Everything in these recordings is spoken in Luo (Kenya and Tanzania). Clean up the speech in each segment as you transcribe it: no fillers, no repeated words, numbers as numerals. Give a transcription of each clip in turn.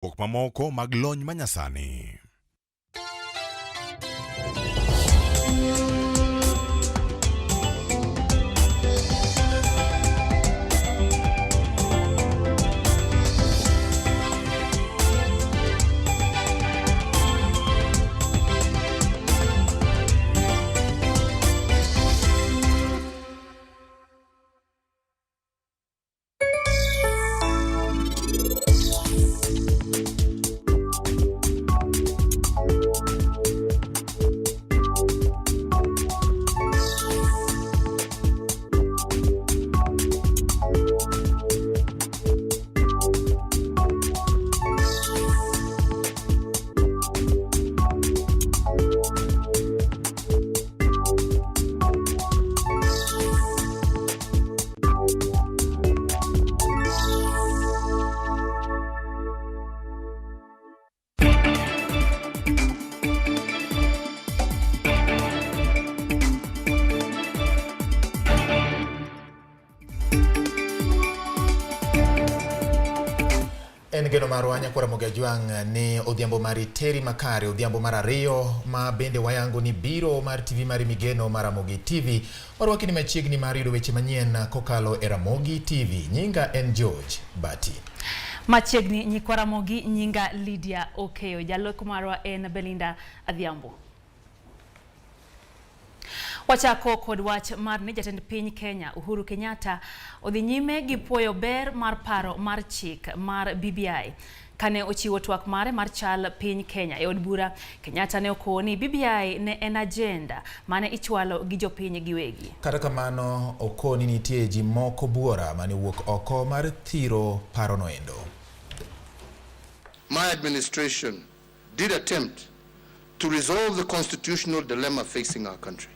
Mamoko mag lony manyasani. En geno marwa nyakora Ramogi Ajwang' ni odhiambo mari teri makare, odhiambo mar ariyo ma bende wayango ni biro mar TV mari migeno mar Ramogi TV. Warwaki ni machiegni mar yudo weche manyien kokalo e Ramogi TV. Nyinga en George Bati. Machiegni nyikwa Ramogi, nyinga Lydia Okeyo, jaloko marwa en Belinda Adhiambo. Wachako kod wach mar ni jatend piny Kenya Uhuru Kenyatta odhi nyime gi puoyo ber mar paro mar chik mar BBI. Kane ochiwo twak mare mar chal piny Kenya e od bura, Kenyatta ne okowo ni BBI ne en ajenda mane ichwalo gi jopiny giwegi. Kata kamano, okoni nitie ji moko buora mane wuok oko mar thiro parono endo. My administration did attempt to resolve the constitutional dilemma facing our country.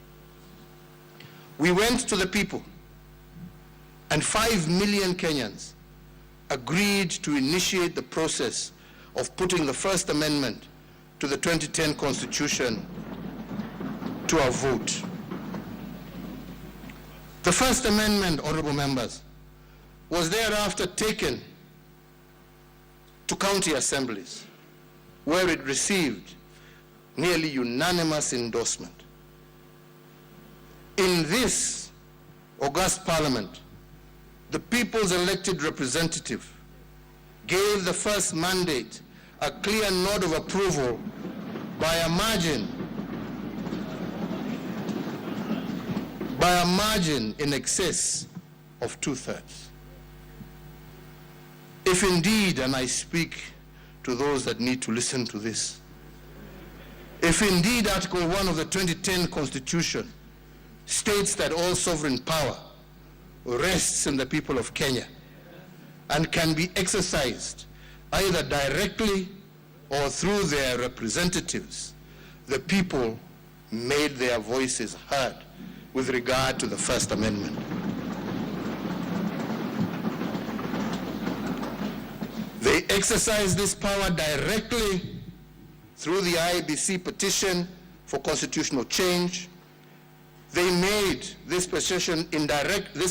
We went to the people, and 5 million Kenyans agreed to initiate the process of putting the First Amendment to the 2010 Constitution to a vote. The First Amendment, honorable members, was thereafter taken to county assemblies, where it received nearly unanimous endorsement. In this august parliament, the people's elected representative gave the first mandate a clear nod of approval by a margin in excess of 2/3. If indeed, and I speak to those that need to listen to this, if indeed Article 1 of the 2010 Constitution states that all sovereign power rests in the people of Kenya and can be exercised either directly or through their representatives, the people made their voices heard with regard to the First Amendment. They exercised this power directly through the IEBC petition for constitutional change. They made this petition indirectly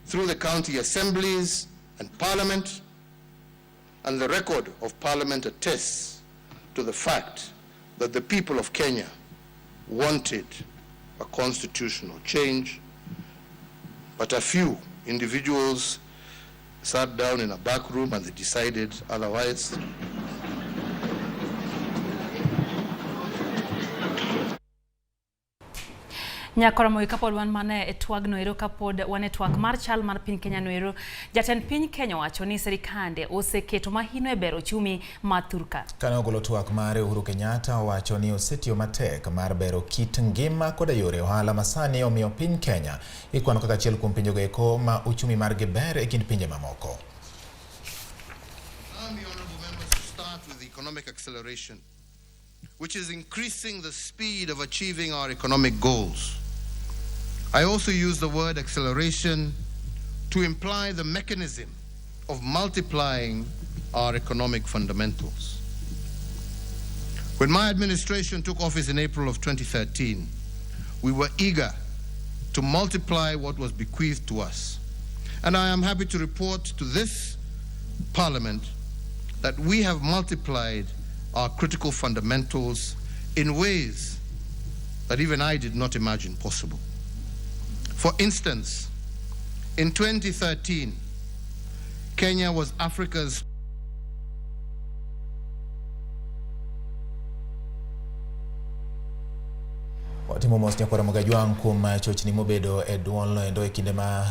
through the county assemblies and parliament, and the record of parliament attests to the fact that the people of Kenya wanted a constitutional change, but a few individuals sat down in a back room and they decided otherwise. Nyakora Ramogi, kapod wan mana e twagno ero, kapod wan e twak mar chal mar piny Kenya no ero, jatend piny Kenya owacho ni sirikande oseketo mahino e bero uchumi ma thurka. Kane ogolo twak mare, Uhuru Kenyatta owacho ni osetiyo matek mar bero kit ngima koda yore ohala masani omiyo piny Kenya ikwano kaka achiel kuom pinjego eko ma uchumi margi ber e kind pinje mamoko. Allow me, honorable members, to start with economic acceleration, which is increasing the speed of achieving our economic goals. I also use the word acceleration to imply the mechanism of multiplying our economic fundamentals. When my administration took office in April of 2013, we were eager to multiply what was bequeathed to us. And I am happy to report to this Parliament that we have multiplied our critical fundamentals in ways that even I did not imagine possible. For instance, in 2013, Kenya was Africa's Watimo mos nyakwara Mogajwang' kuom chochni mobedo e duolno endo e kinde ma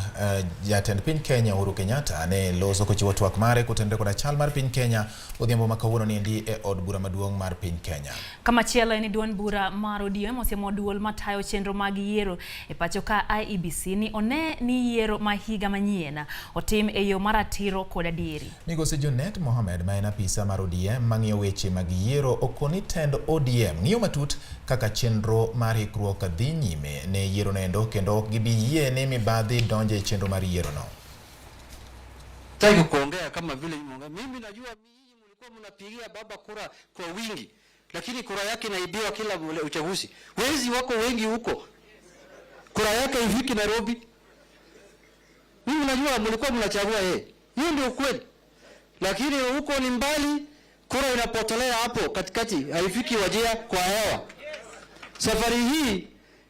jatend piny Kenya Uhuru Kenyatta ne loso kochiwo twak mare kotenore koda chal mar piny Kenya odhiambo ma kawuono niendi e od bura maduong' mar piny Kenya. Kamachielo en duond bura mar ODM osiemo duol matayo chenro mag yiero e pacho ka IEBC ni one ni yiero ma higa manyien otim e yo maratiro kod adieri. Migosi Junet Mohamed ma en apisa mar ODM mang'iyo weche mag yiero okoni tend ODM ng'iyo matut kaka chenro mar ikruok dhi nyime ne yiero noendo kendo ok gibi yie ni mibadhi donjo e chenro mar yierono. Sitaki kuongea kama vile mimi. Mimi najua nyinyi mlikuwa mnapigia baba kura kwa wingi, lakini kura yake inaibiwa kila uchaguzi. Wezi wako wengi huko, kura yake ifiki Nairobi. Mimi najua mlikuwa mnachagua yeye, hiyo ndio ukweli, lakini huko ni mbali, kura inapotelea hapo katikati, haifiki Wajir kwa hewa. Safari hii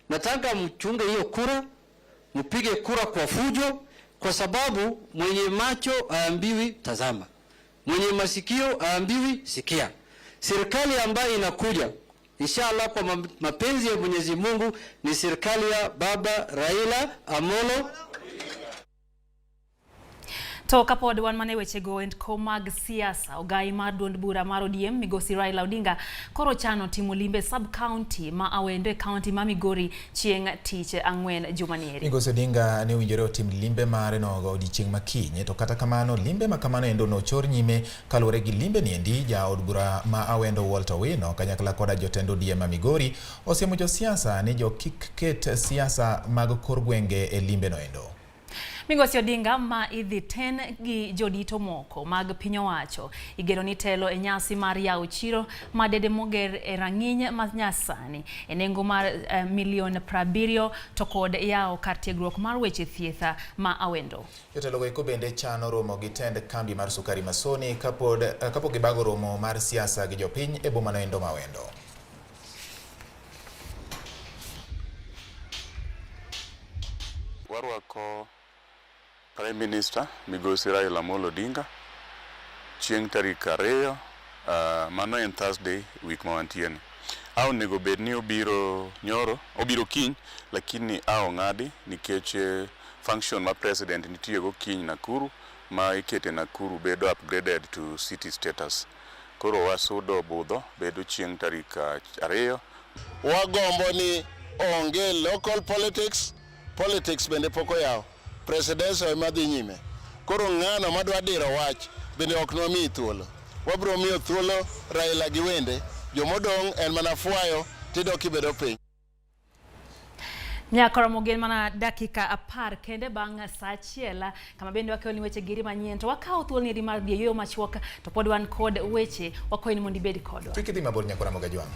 nataka mchunge hiyo kura, mpige kura kwa fujo, kwa sababu mwenye macho haambiwi tazama, mwenye masikio haambiwi sikia. Serikali ambayo inakuja inshallah kwa mapenzi ya Mwenyezi Mungu ni serikali ya Baba Raila Amolo. To kapod wan mana e wechego eko mag siasa, ogai mar duond bura mar ODM Migosi Raila Odinga koro chano timo limbe sub county ma Awendo e county ma Migori chieng' tich ang'wen juma nieri. Migosi Odinga ne owinjore otim limbe mare nogo odiochieng' ma kiny, to kata kamano limbe ma kamano endo nochor nyime kaluwore gi limbe niendi jaod bura ma Awendo Walter Owino kanyakla koda jotend ODM ma Migori osiemo josiasa ni jo kik ket siasa mag kor gwenge e limbe noendo. Migosi Odinga ma idhi ten gi jodito moko mag piny owacho igeno ni telo e nyasi mar yawo chiro ma dede moger e rang'iny ma nyasani e nengo mar milion 70 to kod yawo kar tiegruok mar weche thieth ma Awendo. Jotelo go eko bende chano romo gi tend kambi mar sukari Masoni kapok gibago romo mar siasa gi jopiny e boma noendo ma Awendo. Warwako Prime Minister Migosi Raila Amolo Odinga chieng' tarik 2, mano en Thursday week ma wantie ni. A onego bed ni obiro nyoro, obiro kiny, lakini a ong'adi nikech function ma president nitie go kiny Nakuru, ma ikete Nakuru bedo upgraded to city status. Koro wasudo budho bedo chieng' tarik 2. Wagombo ni onge local politics, politics bende pok oyaw. Presidential ema dhi nyime. Koro ng'ano madwa diro wach bende ok nwamiyi thuolo. Wabiro miyo thuolo Raila gi wende, jomodong' en mana fwayo tidok ibedo piny. Nyakoromo gen mana dakika 10 kende bang' saa 1 kama bende wakeloni weche giri manyien to wakawo thuolo ni mar dhi e yueyo machuok to pod wan kod weche wakwayi ni mondo ibed kodwa. Kik idhi mabor Nyakoromo Gajwang'.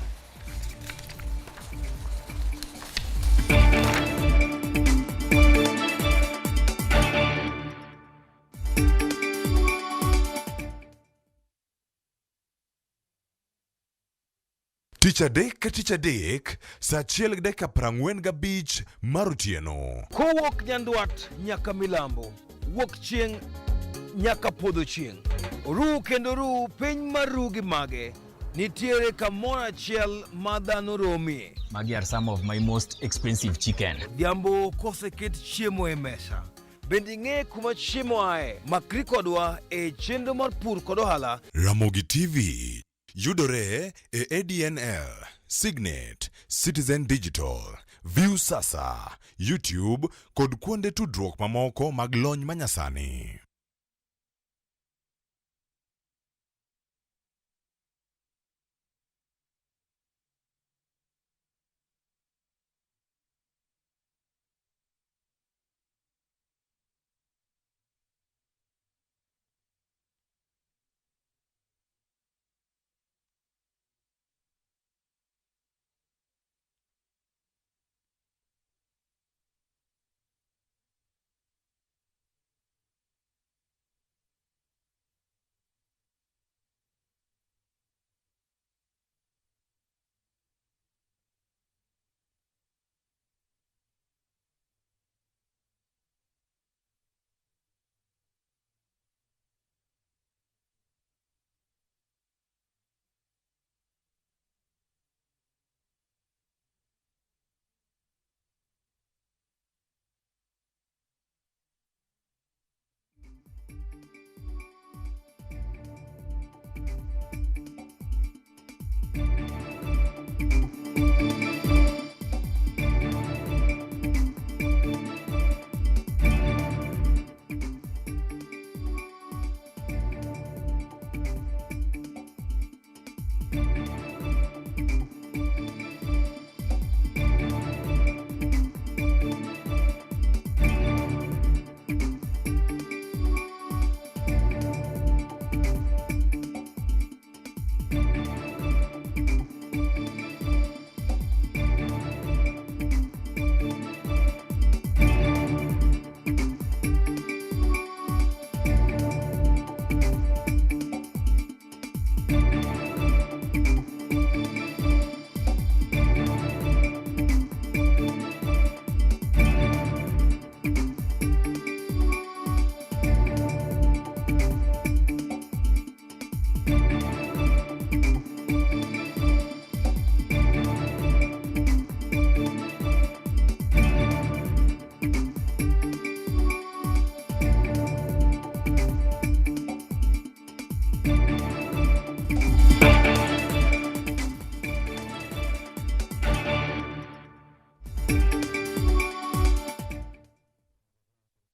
Tich adek ka tich adek, saa 1:45 mar otieno. Kowuok Nyandwat nyaka Milambo, wuok chieng' nyaka podho chieng'. Ru kendo ru piny mar ru gi mage, nitiere kamoro achiel ma dhano romie. Magi are some of my most expensive chicken. Odhiambo koseket chiemo e mesa, bende ing'e kuma chiemo ae? Makri kodwa e chenro mar pur kod ohala. Ramogi TV yudore e ADNL, Signet, Citizen Digital, Viusasa, YouTube kod kuonde tudruok mamoko mag lony manyasani.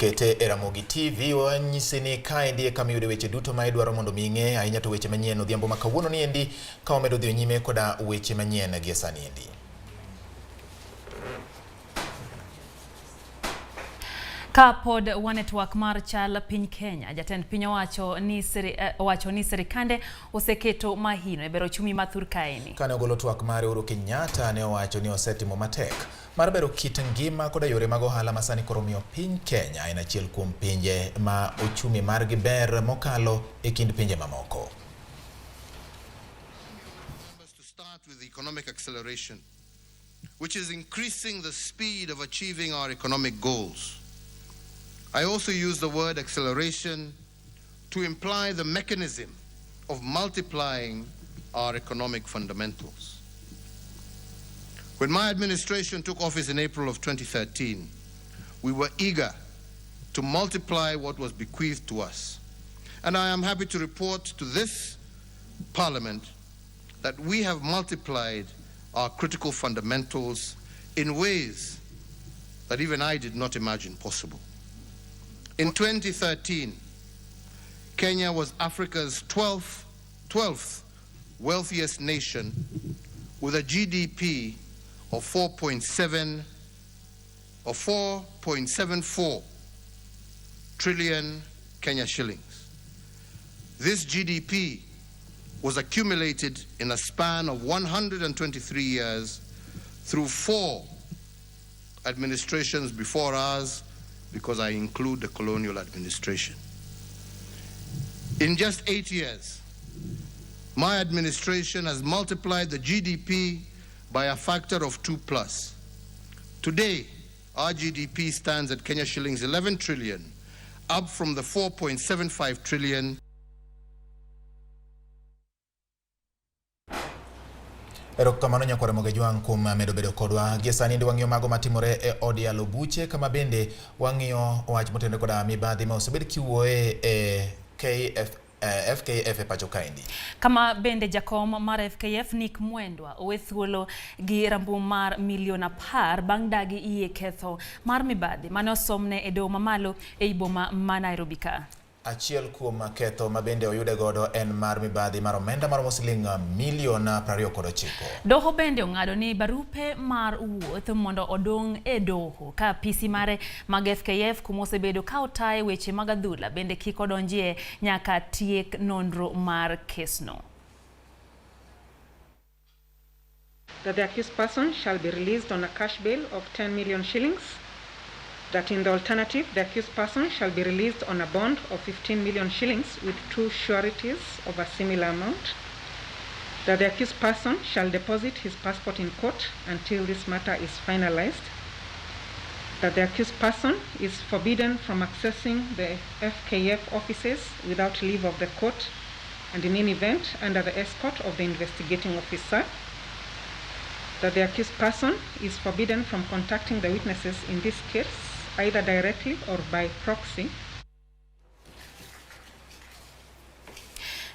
Kete e Ramogi TV wanyisi ni kaendi e kama iyude weche duto ma idwaro mondo mi ing'e ahinya to weche manyien odhiambo ma kawuono ni endi ka wamedo dhi nyime koda weche manyien gie sani endi. Ka pod wan e twak mar chal piny Kenya, jatend piny owacho ni seri, eh, owacho ni sirikande oseketo mahino e bero ochumi ma thur kaeni. Kane ogolo twak mare Uhuru Kenyatta ne owacho ni osetimo matek mar bero kit ngima koda yore mag ohala ma sani koro miyo piny Kenya en achiel kuom pinje ma ochumi margi ber mokalo e kind pinje mamoko. To start with economic acceleration, which is increasing the speed of achieving our economic goals. I also use the word acceleration to imply the mechanism of multiplying our economic fundamentals. When my administration took office in April of 2013, we were eager to multiply what was bequeathed to us. And I am happy to report to this Parliament that we have multiplied our critical fundamentals in ways that even I did not imagine possible. In 2013, Kenya was Africa's 12th, 12th wealthiest nation with a GDP of 4.7 or 4.74 trillion Kenya shillings. This GDP was accumulated in a span of 123 years through four administrations before ours, because I include the colonial administration. In just eight years, my administration has multiplied the GDP by a factor of two plus. Today, our GDP stands at Kenya shillings 11 trillion, up from the 4.75 trillion Erokamano nyakwar Moge Jwang' kuom medo bedo kodwa. Gie sani ndi wang'iyo mago matimore e od yalo buche kama bende wang'iyo wach motenore koda mibadhi ma osebed kiwuoye e KF, eh, FKF e pacho kaendi. Kama bende jakom mar FKF Nick Mwendwa owe thuolo gi rambum mar milion apar bang' dagi yie ketho mar mibadhi mane osomne e doho mamalo ei boma ma Nairobi ka. Achiel kuom ketho ma bende oyude godo en mar mibadhi mar omenda maromo siling milion 29. Doho bende ong'ado ni barupe mar wuoth mondo odong' e doho ka apisi mare mag FKF kuma osebedo ka otaye weche mag adhula bende kik odonjie nyaka tiek nonro mar kesno. That the accused person shall be released on a cash bail of 10 million shillings, that in the alternative, the accused person shall be released on a bond of 15 million shillings with two sureties of a similar amount, that the accused person shall deposit his passport in court until this matter is finalized, that the accused person is forbidden from accessing the FKF offices without leave of the court and in any event under the escort of the investigating officer, that the accused person is forbidden from contacting the witnesses in this case, either directly or by proxy.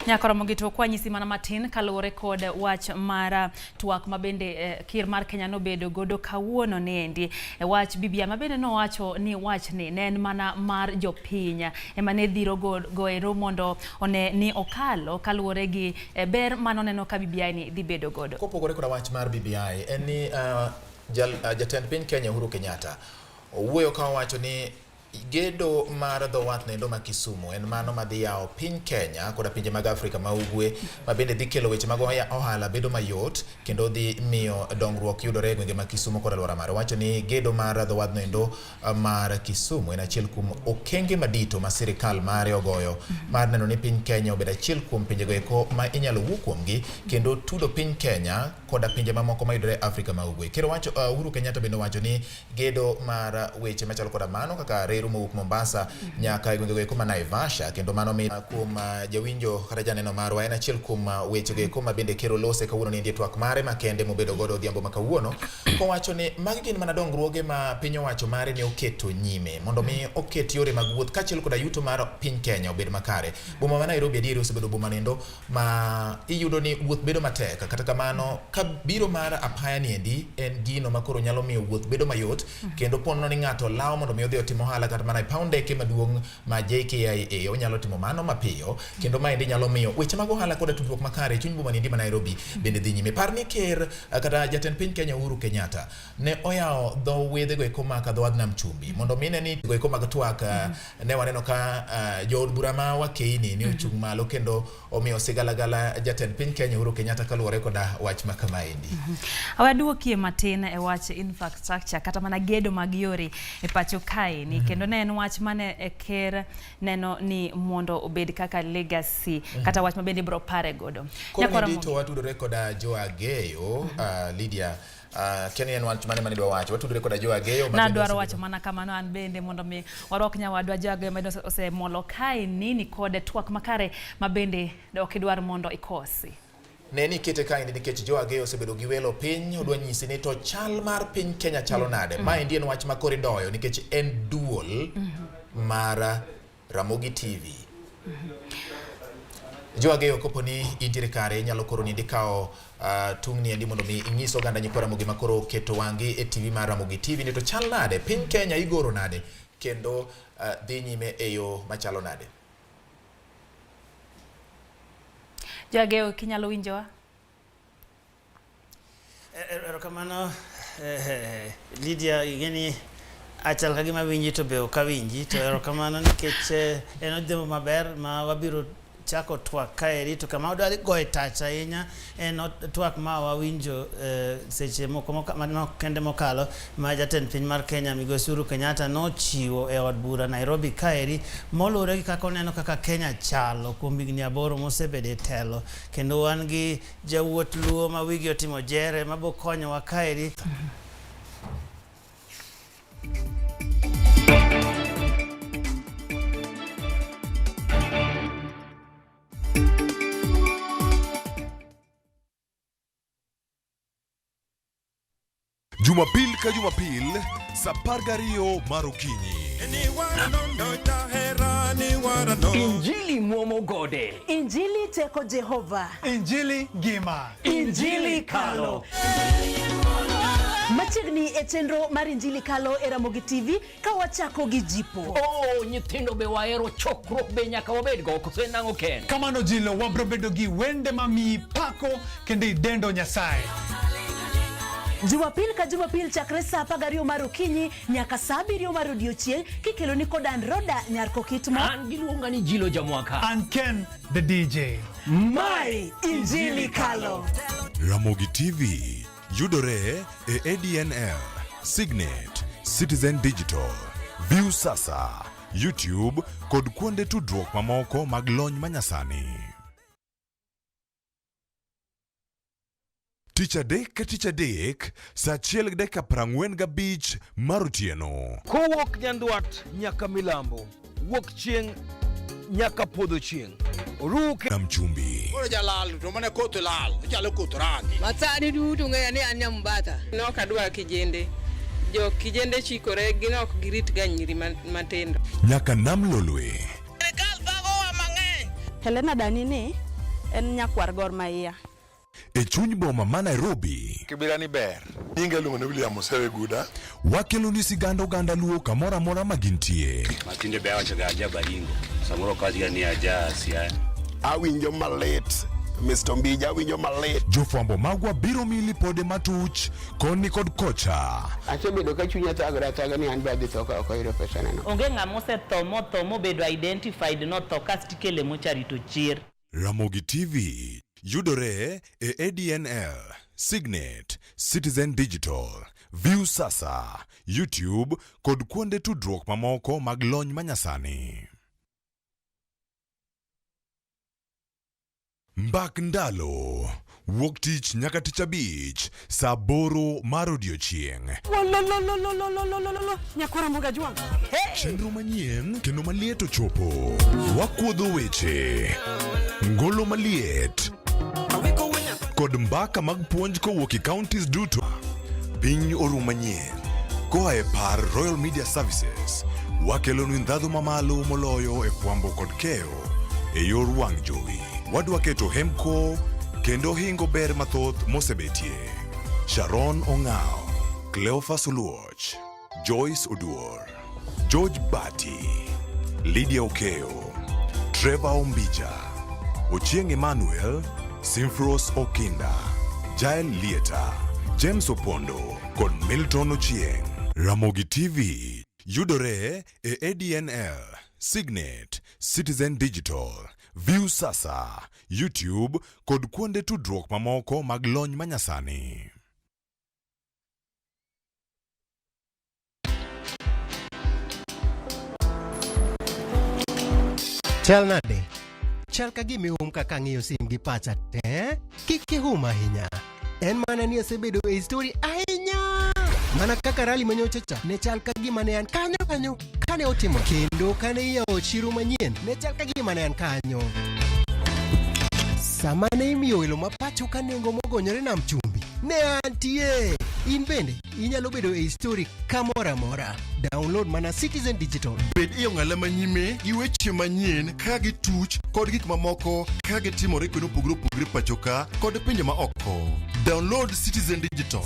Nyakoromo gi to kwanyisi mana matin kaluwore kod wach mar eh, twak ma bende eh, kir mar Kenya nobedo godo kawuono niendi e wach BBI ma bende nowacho ni wachni ne en mana mar jopiny ema ne dhiro goero mondo one ni okalo kaluwore gi eh, ber mane oneno ka BBI ni dhi bedo godo. Kopogore koda wach mar BBI en ni uh, jal, uh, jatend piny Kenya Uhuru Kenyatta owuoyo ka owacho ni Gedo mar dho wath noendo ma Kisumu en mano madhi yawo piny Kenya koda pinje mag Afrika ma Ugwe ma bende dhi kelo weche mag ohala bedo mayot kendo dhi miyo dongruok yudore e gwenge mag Kisumu kod alwora mare. Owacho ni gedo mar dho wath noendo mar Kisumu en achiel kuom okenge madito ma sirikal mare ogoyo mar neno ni piny Kenya obedo achiel kuom pinjego eko ma inyalo wuo kuomgi kendo tudo piny Kenya koda pinje mamoko mayudore Afrika ma Ugwe. Ker owacho, Uhuru Kenyatta bende owacho ni gedo mar weche machalo koda mano kaka reru mowuok Mombasa nyaka e gwengego eko ma Naivasha kendo mano mi kuom uh, jawinjo kata janeno marwa en achiel kuom uh, wechego eko ma bende ker olose kawuono ni e twak mare makende mobedo godo odhiambo ma kawuono kowacho ni magi gin mana dongruoge ma piny owacho mare ne oketo nyime mondo mi oket yore mag wuoth kaachiel koda yuto mar piny Kenya obed makare. Boma ma Nairobi adieri osebedo boma nendo ma iyudo ni wuoth bedo matek kata kamano ka biro mar apaya ni endi en gino ma koro nyalo miyo wuoth bedo mayot mm -hmm. kendo ponono ni ng'ato lawo mondo mi odhi otim ohala ohala kata mana e paw ndeke maduong' ma JKIA onyalo timo mano mapiyo kendo maendi nyalo miyo weche mag ohala koda tudruok makare e chuny boma niendi ma Nairobi bende dhi nyime. Par ni ker kata jatend piny Kenya Uhuru Kenyatta ne oyawo dho wedhego eko ma dho wadh nam chumbi mondo mine ni go eko mag twak ne waneno ka jood bura ma Wakeini ne ochung' malo kendo omiyo sigalagala jatend piny Kenya Uhuru Kenyatta kaluwore koda wach ma kamaendi. Awaduokie matin e wach infrastructure kata mana gedo mag yore e pacho kaeni kendo ne en wach mane e ker neno ni mondo obed kaka legacy kata wach ma bende ibiro pare godo. Koro Nyakwara ni to Mogi. watudore koda Joe Ageyo, Lydia, kia ni en wach mane mane idwa wacho. Watudore koda Joe Ageyo ma bende Nadwaro osebedo- wacho mana kamano an bende mondo mi warwak nyawadwa Joe Ageyo ma osemolo kae nini kod twak makare ma bende ok idwar mondo ikosi. Ne ni ikete kaendi nikech Joe Ageyo osebedo gi welo piny, odwa nyisi ni to chal mar piny Kenya chalo nade. Maendi en wach ma koro idoyo nikech en duol mar Ramogi TV. Joe Ageyo, kopo ni intiere kare, inyalo koro ni ikawo tung'ni endi mondo mi inyis oganda nyikwa Ramogi ma koro oketo wang'gi e TV mar Ramogi TV ni to chal nade, piny Kenya igoro nade, kendo dhi nyime e yo machalo nade. Joe Ageyo, kinyalo winjowa? Erokamano Lydia, ing'eni achal ka gima winji to be ok awinji, to erokamano nikech en odhiambo maber ma wabiro chako twak kaeri, to kama wadwa goye tach ahinya en twak ma wawinjo seche moko manok kende mokalo ma jatend piny mar Kenya Migosi Uhuru Kenyatta nochiwo e od bura Nairobi kaeri, moluwore gi kaka oneno kaka Kenya chalo kuom higni 8 mosebedo e telo, kendo wan gi jawuoth Luo ma wigi otimo jere mabo konyowa kaeri. Jumapil ka Jumapil, sa 12 mar okinyi. Injili muomo gode. Injili teko Jehova. Injili ngima. Injili kalo. Machiegni e chenro mar Injili kalo e Ramogi TV ka wachako gi jipo. Oh, nyithindo be wahero chokruok be nyaka wabed go koso en nang'o Ken? Kamano Jilo, wabro bedo gi wende mamiyi pako kendo idendo Nyasaye. Jumapil ka Jumapil chakre saa 12 mar okinyi nyaka saa 7 mar odiochieng' kikeloni kod an Roda Nyar Kokitmo. An giluonga ni Jilo Jamwaka. An Ken the DJ. Mae Injili Kalo. Ramogi TV yudore e ADNL, Signet, Citizen Digital, Viusasa, YouTube kod kuonde tudruok mamoko mag lony manyasani. Tich adek ka tich adek, saa 1:45 mar otieno. Kowuok nyandwat nyaka milambo, wuok chieng' nyaka podho chieng'. Oruke Nam chumbi. Koro jalal to mana koth lal, ochalo koth rangi. Masani duto ng'eya ni an nyambata. Ne ok adwa kijende. Jo kijende chikore gin ok girit ga nyiri matindo. Nyaka Nam Lolwe. Sirkal thagowa mang'eny. Helena dani ni en nyakwar Gor Mahia. E chuny boma ma Nairobi. Kibira ni ber. Nyinga iluongo ni William Osewe Guda. Wakeloni sigand oganda Luo kamoro amora ma gintie. Matinde be awacho ga aja Baringo. Samoro ok awachga ni aja Siaya. Awinjo malit Mr. Mbija, awinjo malit. Jofwambo magwa biro miyi lipode matuch koni kod kocha. Asebedo ka chunya thagore athaga ni an be adhi tho ka ok ayudo pesana no. Onge ng'ama osetho motho mobedo identified notho kasto ikele mochari to chier. Ramogi TV yudore e ADNL, Signet, Citizen Digital, Viusasa, YouTube kod kuonde tudruok mamoko mag lony manyasani. Mbak Ndalo, wuok tich nyaka tich abich, saa 8 mar odiochieng'. Wololololololololo, nyakwara Moga Jwang'. Chenro manyien kendo maliet ochopo. Wakuodho weche, ngolo maliet, kod mbaka mag puonj kowuok e counties duto. Piny oru manyien. Koa e par Royal Media Services, wakelonu ndhadhu mamalo moloyo e fwambo kod keyo e yor wang' jowi. Wadwa keto hemko kendo hingo ber mathoth mosebetie. Sharon Ong'ao, Cleophas Oluoch, Joyce Oduor. George Bati, Lydia Okeyo, Trevor Ombija, Ochieng Emmanuel, Simfros Okinda, Jael Lieta, James Opondo kod Milton Ochieng. Ramogi TV yudore e ADNL, Signet, Citizen Digital, Viusasa, YouTube kod kuonde tudruok mamoko mag lony manyasani. Chal nade? Chal ka gima ihum kaka ang'iyo sim gi pacha te. Kik ihum ahinya. En mana ni asebedo e story ahinya. Mana kaka rali manyocha cha ne chal ka gima ne an kanyo kanyo kane otimo kendo kane iyawo chiro manyien ne chal ka gima ne an kanyo. Sama ne imiyo welo ma pacho ka nengo mogonyore nam chumbi ne antie. In bende inyalo bedo e story kamoro amora. Download mana Citizen Digital. Bed e ong'ala manyime gi weche manyien ka gituch kod gik mamoko ka gitimore kuonde mopogore opogore pacho ka kod pinje ma oko. Download Citizen Digital.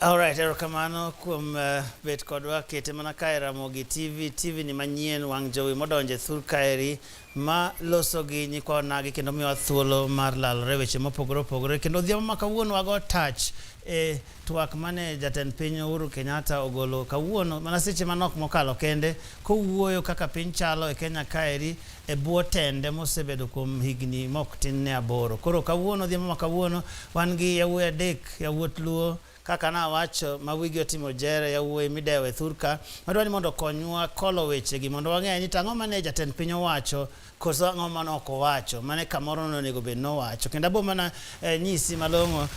Alright, erokamano kuom bet kodwa kete mana kae Ramogi TV, TV ni manyien wang' jowi modonje thur kaeri ma loso gi nyikwa onagi kendo miyowa thuolo mar lalore weche mopogore opogore kendo odhiambo ma kawuono wago tach e twak mane jatend piny Uhuru Kenyatta ogolo kawuono mana seche manok mokalo kende kowuoyo kaka piny chalo e Kenya kaeri e bwo tende mosebedo kuom higni mok tin ne aboro. Koro kawuono, odhiambo ma kawuono, wan gi yawuoyi adek, yawuot Luo, kaka nawacho, ma wigi otimo jere, yawuoyi midewo e thurka, madwa ni mondo okonywa kolo wechegi mondo wang'e ni to ang'o mane jatend piny owacho koso ang'o mane ok owacho, mane kamoro nonego bed nowacho. Kendo abo mana nyisi malong'o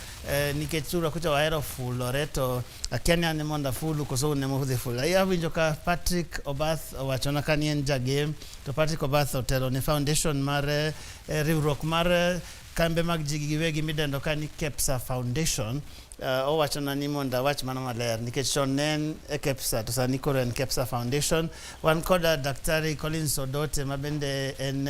nikech thurwa kucha wahero fulore to akia ni an mondo afulu koso un ema udhi fulo. Awinjo ka Patrick Obath owachona ka ni en jagem to Patrick Obath otelo ne foundation mar riwruok mar kambe mag ji giwegi midendo ka ni KEPSA Foundation. Owachona ni mondo awach mano maler nikech chon ne en e KEPSA to sani koro en KEPSA Foundation. Wan koda Daktari Collins Odote ma bende en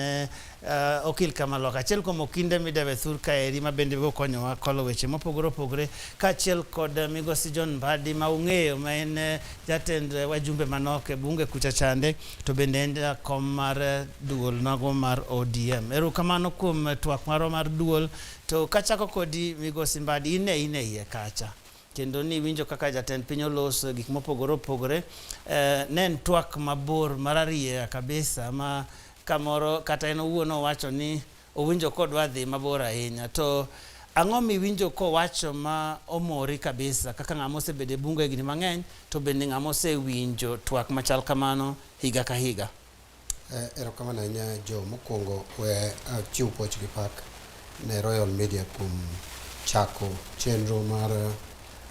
okil kamaloka, achiel kuom okinde midewo e thur kaeri ma bende biro konyowa kolo weche mopogore opogore, kaachiel kod Migosi John Mbadi ma ung'eyo ma en jatend wajumbe manok e bunge kucha chande to bende en jakom mar duol mago mar ODM. Erokamano kuom twak marwa mar duol. To kachako kodi Migosi Mbadi, in e iye kacha kendo ni winjo kaka jatend piny oloso gik mopogore opogore. Ne en twak mabor mararieya kabisa ma kamoro kata en owuon owacho ni owinjo kodwa dhi mabor ahinya. To ang'o miwinjo kowacho ma omori kabisa kaka ng'ama osebedo e bunge higni mang'eny to bende ng'ama osewinjo twak machal kamano higa ka higa? Erokamano ahinya Jo. Mokwongo we achiw puoch gi pak ne Royal Media kuom chako chenro mar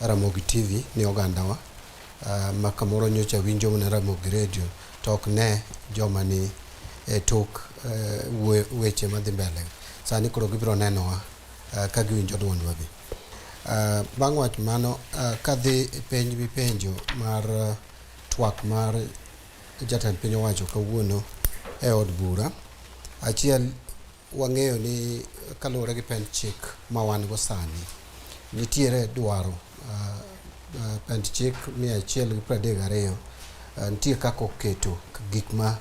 Ramogi TV ni ogandawa ma kamoro nyocha winjo mana Ramogi Radio to ok ne joma ni e tok weche madhi mbele. Sani koro gibiro nenowa ka giwinjo duondwa gi. Bang' wach mano kadhi e penj mipenjo mar twak mar jatend piny owacho kawuono e od bura, achiel wang'eyo ni kaluwore gi pend chik ma wan go sani nitiere dwaro pend chik 132 nitie kaka oketo gik ma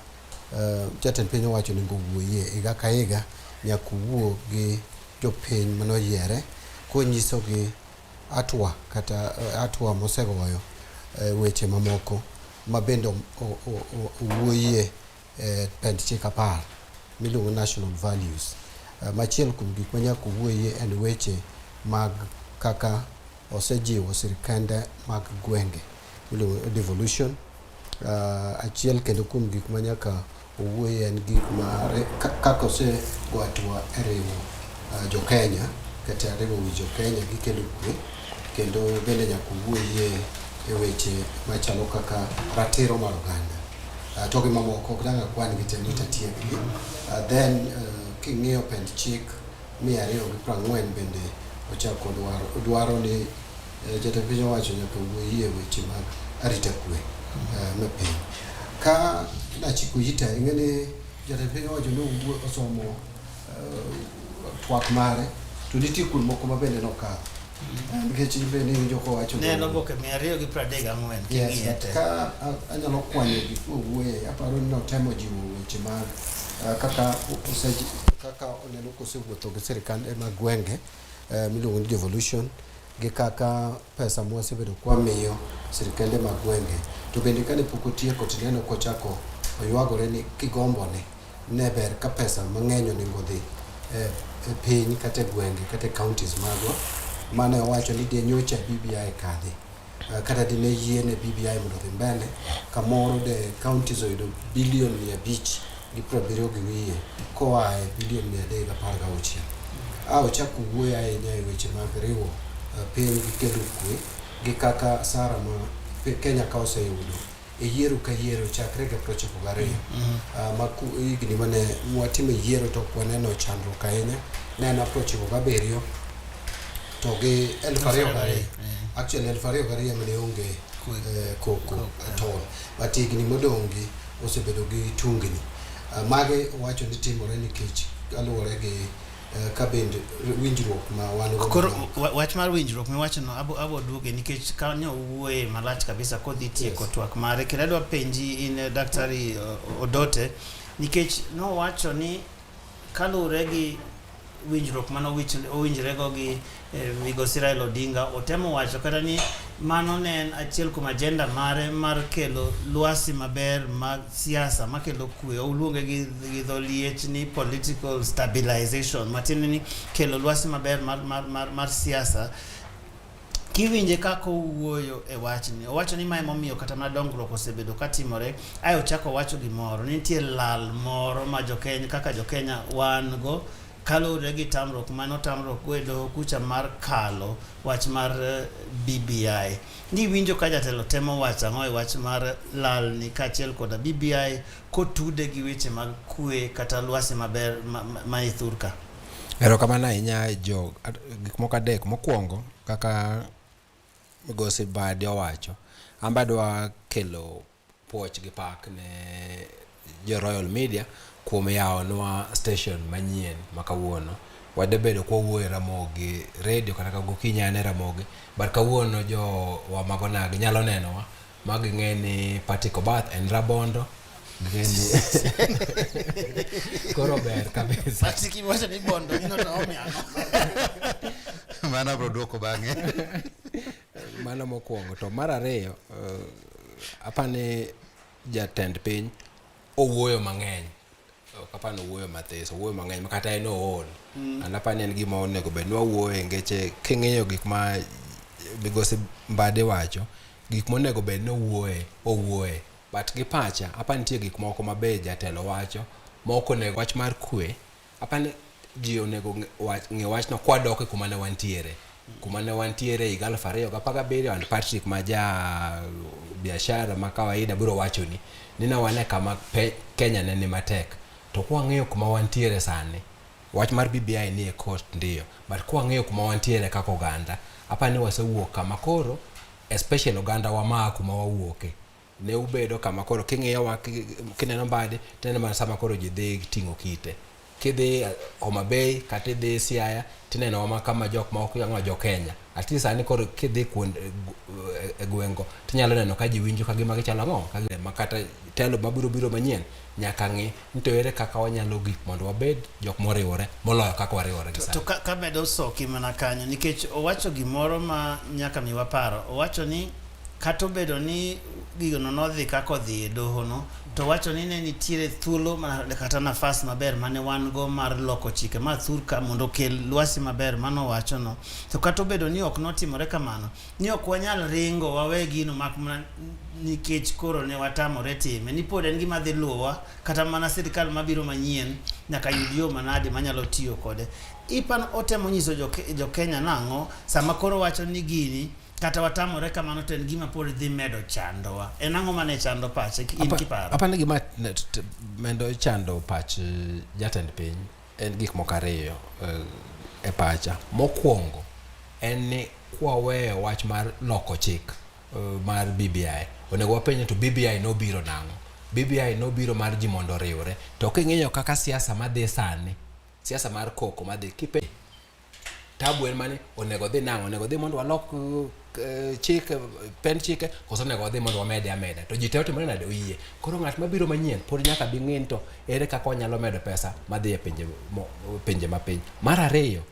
jatend piny owacho onego owuoyie higa ka higa nyaka owuo gi jopiny manoyiere konyisogi atwa kata atwa mosegoyo weche mamoko ma bende owuoyie e pend chik 10 miluongo national values. Machiel kuom gik ma nyaka owuoyie en weche mag kaka osejiwo sirkende mag gwenge miluongo devolution. Achiel kendo kuom gik ma nyaka owuoye en gik ma kaka osego hatua e riwo jo Kenya kata riwo wi jo Kenya gi kelo kwe, kendo bende nyaka owuoyie e weche machalo kaka ratiro mar oganda to gi mamoko ok dang' akwan gi te ni tatiekgi. Then king'iyo pend chik 240 bende ochako dwaro ni jatend piny owacho nyaka wuoyie weche mag arita kwe me piny. Ka nachiko ita ing'e ni jatend piny owacho ne osomo twak mare to nitie kuond moko ma bende nokadho. Nikech in bende iwinjo kowacho Ne en oboke 234 Yes, king'iye but te. ka anyalo kwanyo gik mowuoye, aparo ni notemo jiwo weche mag kaka kaka oneno kosewuotho gi sirkande mag gwenge miluongo ni devolution gi kaka pesa mwasebedo kwamiyo sirkende mag gwenge. To bende kane pok otieko to ineno kochako oywagore ni kigombone ne ber ka pesa mang'eny onego odhi e, e piny kata e gwenge kata e counties magwa. Mane owacho ni de nyocha BBI kadhi kata dine yie ne BBI mondo odhi mbele kamoro de counties oyudo bilion 570 gi wiye koa e bilion 316. A ochako wuoyo ahinya e weche mag riwo piny gi kelo kwe gi kaka asara ma Kenya ka oseyudo e yiero ka yiero chakre ga 92 ma higni mane watimo yiero to ok waneno chandruok ahinya ne en 97 to gi 2002 actually 2002 ema ne onge koko at all but higni modong' gi osebedo gi tungni. Mage wacho ni timore nikech kaluwore gi ka bende winjruok ma wan go. Koro wach mar winjruok miwachono abo duoge nikech kanyo owuoye malach kabisa kodhi tieko twak mare. Kendo adwa penji in Daktari Odote nikech nowacho ni kaluwore gi winjruok mane owinjrego gi migosi Raila Odinga, otemo wacho kata ni mano ne en achiel kuom agenda mare mar kelo lwasi maber mag siasa makelo kwe. Oluonge gi dho liech ni political stabilization, matiende ni kelo lwasi maber mar siasa. Kiwinje kaka owuoyo e wachni, owacho ni mae momiyo kata mana dongruok osebedo katimore. Ae ochako owacho gimoro, ni nitie lal moro ma Jokenya, kaka Jokenya wan go kaluwore gi tamruok mane otamruok go e doho kucha mar kalo wach mar BBI. Ni winjo ka jatelo temo wacho ang'o e wach mar lalni kaachiel koda BBI kotude gi weche mag kwe kata lwasi maber ma e thur ka? Erokamano ahinya jo gik moko adek. Mokwongo kaka migosi Mbadi owacho, an be adwa kelo puoch gi pak ne jo Royal Media kuom yawonwa station manyien ma kawuono. Wadebedo kwawuoyo e Ramogi radio kata ka gokinyi an e Ramogi, but kawuono jowa mag onagi nyalo nenowa ma ging'e ni Patrick Obath en rabondo, ging'e ni koro ber kabisa. Patrick iwacho ni bondo ino to omi ang'o? Mano abro duoko bang'e. Mano mokwongo. To mar ariyo, apani jatend piny owuoyo mang'eny. Ok apani owuoyo mathis, owuoyo mang'eny ma kata en ool. And apani en gima onego bed ni wawuoye ngeche king'iyo gik ma migosi Mbadi wacho, gik monego bed ni owuoye, owuoye. But gi pacha, apani nitie gik moko ma be jatelo wacho ma ok onego wach mar kwe, apani ji onego ng'e wachno kwadok e kuma ne wantiere. Kuma ne wantiere higa 2017 and Patrick ma ja biashara ma kawaida biro wachoni ni ne wan e kama Kenya ne ni matek. To kwang'iyo kuma wantiere sani, wach mar BBI ni e court ndiyo, but kwang'iyo kuma wantiere kaka oganda, apani wasewuok kama koro especially oganda wa maa kuma wawuoke ne ubedo kama koro king'iyowa kineno Mbadi tineno mana sama koro ji dhi ting'o kite. Kidhi Homa Bay kata idhi Siaya tineno wa kama jok ma ok ang'o jo Kenya. At least sani koro kidhi kuond e gweng'go tinyalo neno ka ji winjo ka gima gichalo ang'o ma kata telo mabiro biro manyien nyaka ng'i ni to ere kaka wanyalo gik mondo wabed jok moriwore moloyo kaka wariwore gi sani. To kamedo soki mana kanyo nikech owacho gimoro ma nyaka miwa paro. Owacho ni kata obedo ni gigo no nodhi kaka odhi e doho no, to wacho ni ne nitiere thuolo kata nafas maber mane wan go mar loko chike ma thurka mondo okel lwasi maber mano wacho no. To kata obedo ni ok notimore kamano, ni ok wanyal ringo wawe gino mak mana nikech koro ne watamore time, ni pod en gima dhi luwowa kata mana sirikal mabiro manyien nyaka yud yo manade manyalo tiyo kode. Ipan otemo nyiso jo Kenya nang'o sama koro wacho ni gini kata watamore kamano to en gima pod dhi medo chandowa. En ang'o mane chando pache in kiparo? Apani gima medo chando pach jatend piny en gik moko ariyo e pacha. Mokwongo en ni kwaweyo wach mar loko chik mar BBI, onego wapenje to BBI nobiro nang'o? BBI nobiro mar ji mondo oriwre. To king'iyo kaka siasa madhi sani, siasa mar koko madhi kipe tabu en mane onego dhi nang'o onego dhi mondo walok chik pend chike koso onego wadhi mondo wamede ameda to ji te otimore nade oyie koro ng'at mabiro manyien pod nyaka bi ng'e ni to ere kaka wanyalo medo pesa madhi e pinje pinje mapiny mar ariyo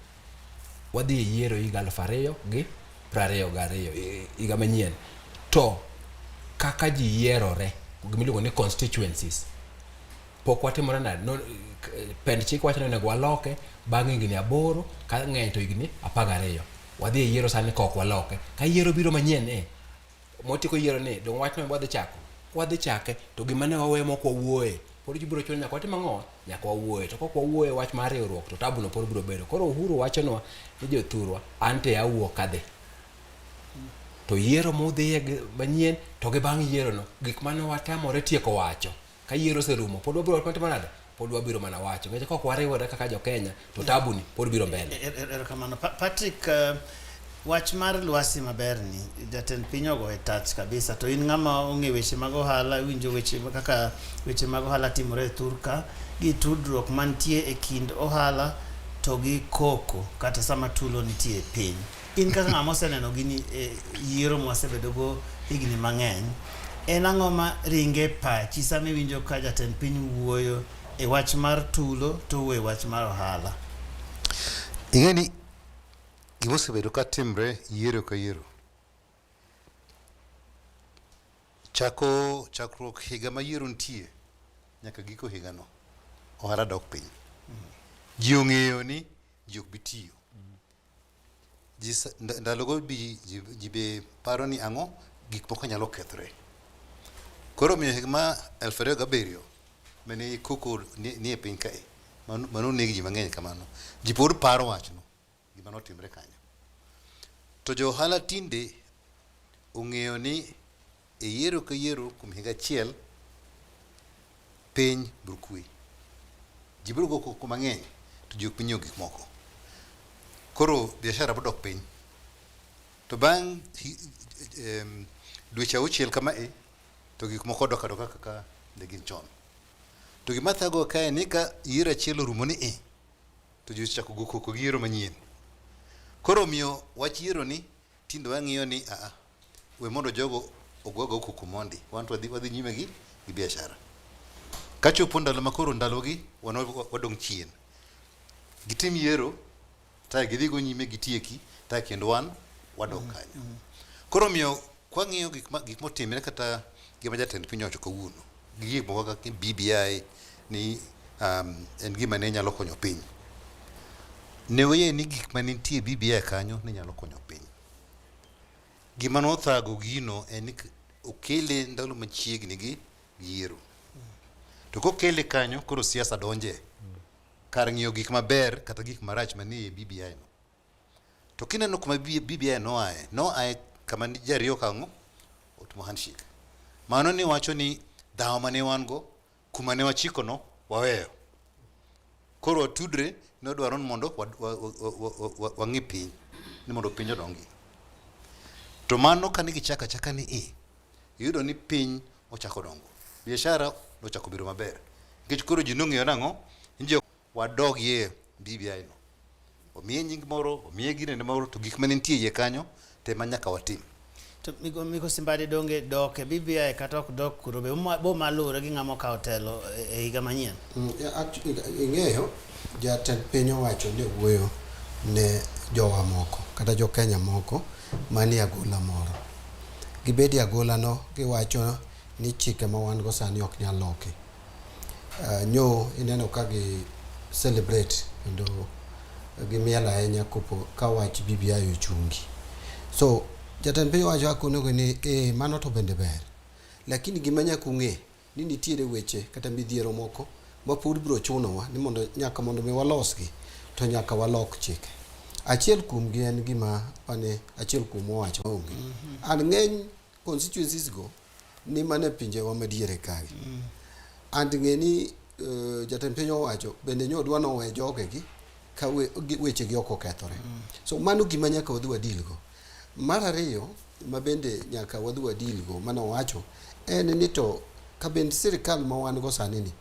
wadhi e yiero higa 2022 higa manyien to kaka ji yierore gimiluongo ni constituencies pok watimore nade no, pend chik wacho ni onego waloke bang' higni aboro ka ng'eny to higni 12 wadhi e yiero sani ka ok waloke ka yiero biro manyien e motieko yiero ni dong' wachno wadhi chako wadhi chake to gima ne waweyo mok wawuoye pod ji biro chuno nyaka watim ang'o nyaka wawuoye to kok wawuoye wach mar riwruok to tabu no pod biro bedo koro Uhuru wachonwa ni jothurwa ante awuok kadhi to yiero mudhiye manyien to gi bang' yiero no gik mane watamore tieko wacho ka yiero oserumo pod wabiro timo nade pod wabiro mana wacho nikech kok wariwore kaka jo Kenya to tabu ni pod biro mbele. Erokamano Patrick, wach mar lwasi maber ni jatend piny ogoye touch kabisa to in ng'ama ong'e weche mag ohala iwinjo weche kaka weche mag ohala timore e thurka gi tudruok mantie e kind ohala to gi koko kata sama tulo nitie e piny. In kaka ng'ama oseneno gini e yiero mwasebedogo higni mang'eny, en ang'o ma ringe pachi sama iwinjo ka jatend piny wuoyo e wach mar tulo to owuoyo e wach mar ohala? Ing'e ni gima osebedo ka timre yiero ka yiero chako chakruok higa ma yiero nitie nyaka giko higano ohala dok piny. Ji ong'eyo ni ji ok bi tiyo. Ji ndalogo bi ji be paro ni ang'o gik moko nyalo kethre. Koro omiyo higa ma 2007 mane koko ni e piny kae mano oneg ji mang'eny kamano. Ji pod paro wachno gima notimre kanyo. To jo ohala tinde ong'eyo ni e yiero ka yiero kuom higa achiel piny biro kwe. Ji biro go koko mang'eny to ji ok bi nyiewo gik moko. Koro biashara biro dok piny. To bang' dweche auchiel kama e to gik moko dok adoka kaka ne gin chon. To gima thagowa kae ni ka yiero achiel orumo ni i to ji osechako go koko gi yiero manyien. Koro omiyo wach yiero ni tinde wang'iyo ni aa we mondo jogo ogogo koko mondi wan to wadhi wadhi nyime gi gi biashara. Kachopo ndalo ma koro ndalogi wan wadong' chien. Gitim yiero tae gidhi go nyime gitieki tae kendo wan wadok kanyo. Koro omiyo kwang'iyo gik ma gik motimre kata gima jatend piny owacho kawuono gi gik moko kaka BBI ni en gima ne nyalo konyo piny. Ne wayie ni gik ma nitie BBI kanyo ne nyalo konyo piny. Gima nothago gino en ni okele ndalo machiegni gi yiero. To kokele kanyo koro siasa donje kar ng'iyo gik maber kata gik marach manie BBI no. To kineno kuma BBI noaye, noaye kama ji ariyo kang'o otimo handshake. Mano ni wacho ni dhawo mane wan go kuma ne wachiko no waweyo. Koro watudre ne wadwaro ni mondo wang'i piny ni mondo piny odongi. To mano kane gichako achaka ni i, iyudo ni piny ochako dongo. Biashara nochako bedo maber. Nikech koro ji nong'eyo nang'o, ni wadogie BBI no. Omiye nying moro, omiye ginene moro, to gik mane nitie iye kanyo to ema nyaka watim. To Migosi Mbadi donge dok e BBI kata ok dok kuro be bo maluwore gi ng'ama okawo telo e higa manyien? Ing'eyo jatend piny owacho ni owuoyo ne jowa moko kata jo Kenya moko manie agola moro. Gibed e agola no giwacho ni chike ma wan go sani ok nyal loki. Nyo ineno ka gi celebrate kendo gimiel ahinya kopo ka wach BBI ochungi. So jatend piny owacho akonego ni eh, mano to bende ber. Lakini gima nyaka ung'e ni nitiere weche kata midhiero moko ma pod biro chunowa ni mondo nyaka mondo mi walosgi to nyaka walok chike. Achiel kuomgi en gima mane achiel kuom owacho onge. And ng'eny constituencies go ni mana e pinjewa madiere kae. And ng'e ni jatend piny owacho bende nyo dwa nowe jogegi ka wechegi ok okethore. So mano gima nyaka wadhi wadil go. Mar ariyo ma bende nyaka wadhi wadil go mane owacho en ni to Kabind sirikal ma wan go sani ni,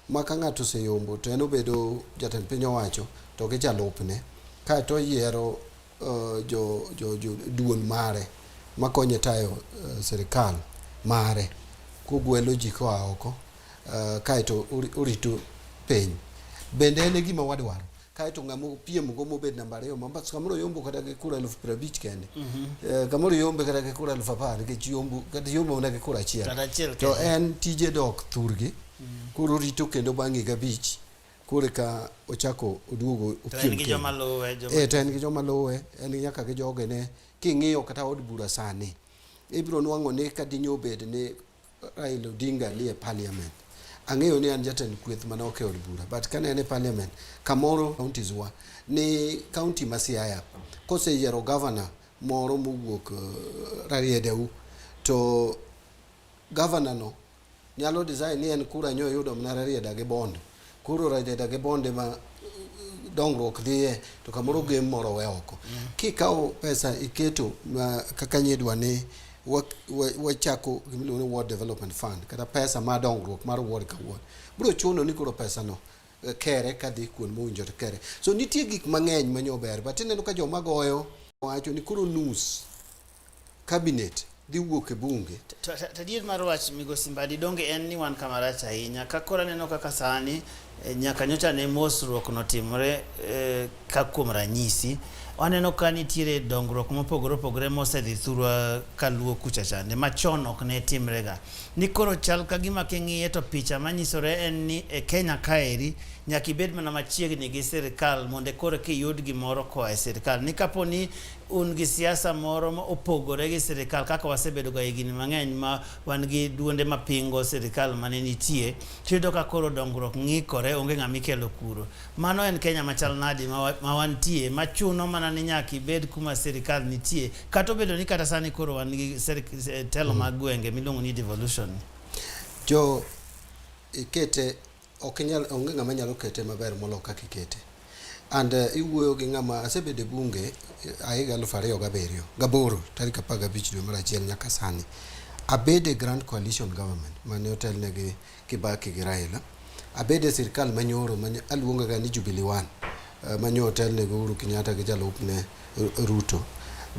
ma ka ng'ato oseyombo to en obedo jatend piny owacho to gi jalupne, kaeto oyiero jo, jo, jo duol mare makonye tayo sirikal mare kogwelo ji koa oko kaeto orito piny. Bende en e gima wadwaro. Kaeto ng'ama opiem go mobed namba ariyo ma samoro oyombo kata gi kura 50,000 kende. Kamoro oyombe kata gi kura 10,000 nikech yombo kata yombo mana gi kura achiel. Kata achiel To kende. en tije dok thurgi. Koro orito kendo bang' higa abich koro eka ochako oduogo To en opiem gi kendo. joma luwe, joma Eh, to en gi joma luwe, en nyaka gi jogene. King'iyo kata od bura sani, ibiro nwang'o ni ka dinyo obed ni Raila Odinga nie parliament. Ang'eyo ni an jatend kweth mane ok e od bura, but kane en e parliament, kamoro counties wa, ni county ma Siaya, koseyiero governor moro mowuok Rariedeu, to governor no nyalo design ni en kura nyo oyudo mana Rarieda gi Bondo. Koro Rarieda gi Bondo ema dongruok dhiye, to kamoro gem moro we oko. Kikawo pesa iketo ma, kaka nyidwa ni wachako gimiluongo ni Ward Development Fund, kata pesa mar dongruok mar ward ka ward, biro chuno ni koro pesa no kere kadhi kuond mowinjore kere. So nitie gik mang'eny manyo ber, but ineno ka joma goyo wacho ni koro nus cabinet dhi wuok e bunge. To adier mar wach migosi Mbadi donge en ni wan kama rach ahinya ka koro aneno kaka sani nyaka nyocha ne mosruok notimore ka kuom ranyisi waneno ka nitiere dongruok mopogore opogore mosedhi thurwa kaluo kucha chande machon ok ne timrega ni koro chal ka gima king'iye to picha manyisore en ni e Kenya kaeri nyaka ibed mana machiegni gi sirikal mondo koro kiyud gimoro koa e sirikal ni kapo ni un gi siasa moro ma opogore gi sirikal kaka wasebedo ga higni mang'eny ma wan gi duonde mapingo sirikal mane nitie tiyudo ka koro dongruok ng'ikore onge ng'ama ikelo kuro mano en Kenya machal nadi ma wantie machuno mana ni nyaka ibed kuma sirikal nitie kata obedo ni kata sani koro wan gi telo mag gwenge miluongo ni devolution. Jo ikete ok inyal onge ng'ama nyalo kete maber molo kaka ikete. And iwuoyo gi ng'ama asebedo e bunge a higa 2007 gaboro tarik 15 dwe mar achiel nyaka sani. Abedo e Grand Coalition Government mane otelne gi Kibaki gi Raila. Abedo e sirkal manyoro mane aluongo ga ni Jubilee One manyo otelne gi Uhuru Kenyatta gi jalupne Ruto.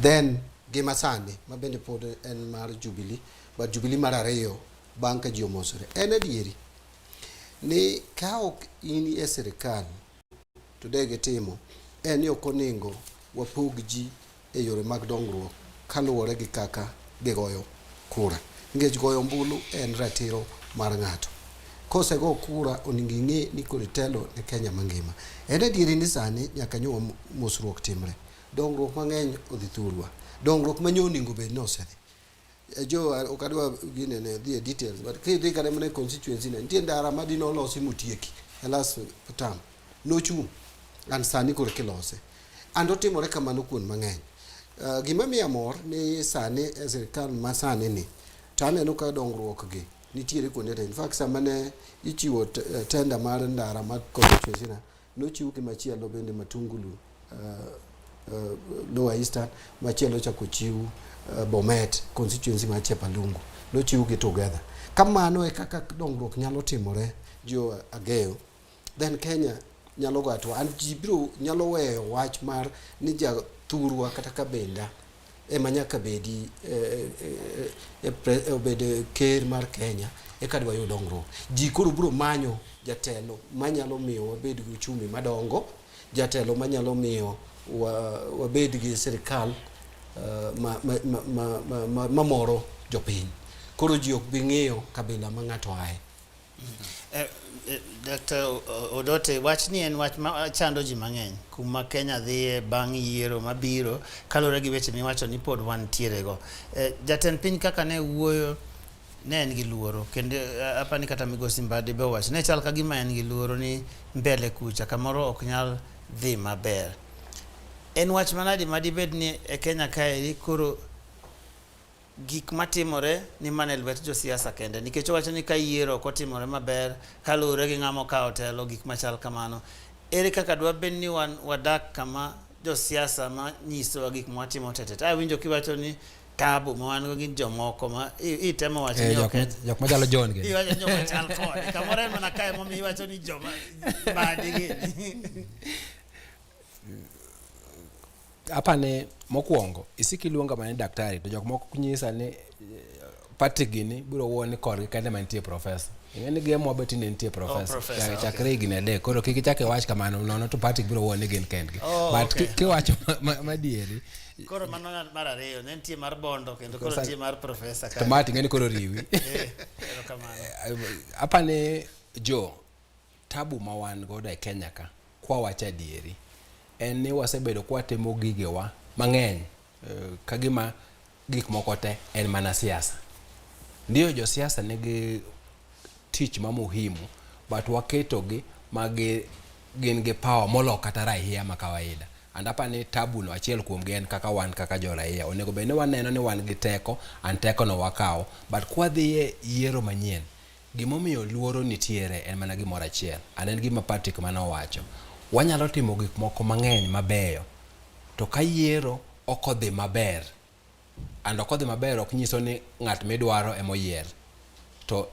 Then gi masani ma bende pod en mar Jubilee, but Jubilee mar ariyo bang' ka ji omosore. En adieri ni ka ok in e sirikal to de gitimo en ni ok oningo wapog ji e yore mag dongruok kaluwore gi kaka gigoyo kura. Nikech goyo ombulu en ratiro mar ng'ato. Kosego kura oningo ing'e ni koro itelo ne Kenya mangima. En adieri ni sani nyaka nyo mosruok timre. Dongruok mang'eny odhi thurwa. Dongruok manyo oningo bed ni osedhi. Jo ok adwa gine ne dhi e details but kidhi kata mana e constituency ne nitie ndara ma dine olosi motieki e last term nochung' and sani koro kilose and otimore kamano kuond mang'eny. Gima miya mor ni sani e sirikal ma sani ni to aneno ka dongruok gi nitiere kuonde te. In fact sama ne ichiwo tender mar ndara mag constituency na nochiw gi machielo bende Matungulu Lower Eastern, machielo ochako ochiw Bomet constituency mar Chepalungu, nochiw gi together. Kamano e kaka dongruok nyalo timore jo Ageyo, then Kenya nyalo go hatua and ji biro nyalo weyo wach mar ni jathurwa kata kabenda ema nyaka bedi obed ker mar Kenya eka dwa yud dongruok. Ji koro biro manyo jatelo manyalo miyo wabed gi uchumi madongo, jatelo manyalo miyo wabed gi sirikal mamoro jopiny. Koro ji ok bi ng'iyo kabila ma ng'ato aye. Dr. Odote, wachni en wach ma chando ji mang'eny kuma Kenya dhiye bang' yiero mabiro kaluwore gi weche miwacho ni pod wantiere go. Jatend piny kaka ne wuoyo ne en gi luoro kendo apani kata migosi Mbadi be owacho ne chal ka gima en gi luoro ni mbele kucha kamoro ok nyal dhi maber. En wach manadi madibed ni e Kenya kaeri koro gik matimore ni mana e lwet josiasa kende nikech owacho ni ka yiero ok otimore maber kaluwore gi ng'ama okawo telo gik machal kamano. Ere kaka dwabed ni wan wadak kama josiasa ma nyisowa gik mwatimo tete? Awinjo kiwacho ni tabu ma wan go gin jomoko ma itemo wacho Eh, ni jok ok en jok machalo John gini. Iwacho ni joma chal kode. Kamoro en mana kae momiyo iwacho ni joma badi gini. Apani mokwongo isik iluonga mana ni daktari to jok moko nyisa ni Patrick gini biro wuo ni korgi kende ma nitie profesa. Ing'e ni gemo be tinde nitie profesa. Oh, professor, okay. Chakre higni adek koro kik ichak iwach kamano nono to Patrick biro wuo ni gin kendgi. Oh, But okay. kiwacho madieri Koro mano mar ariyo, ne nitie mar Bondo kendo koro Sa- nitie mar profesa to ma ting'e ni koro riwi. Eh, erokamano. Apani jo tabu ma wan godo e Kenya ka kwawacho adieri en ni wasebedo kwatimo gigewa mang'eny kagima gik moko te en mana siasa. Ndiyo josiasa nigi tich ma muhimu but waketogi ma gin gi power molo kata raia ma kawaida. And apani tabu no achiel kuom gi en kaka wan kaka jo raia. Onego bed ni waneno ni wan gi teko and teko no wakawo. But kwadhiye yiero manyien, gimomiyo luoro nitiere en mana gimoro achiel. And en gima Patrick mane owacho. Wanyalo timo gik moko mang'eny mabeyo. To ka yiero ok odhi maber, and ok odhi maber ok nyiso ni ng'at midwaro emoyier. To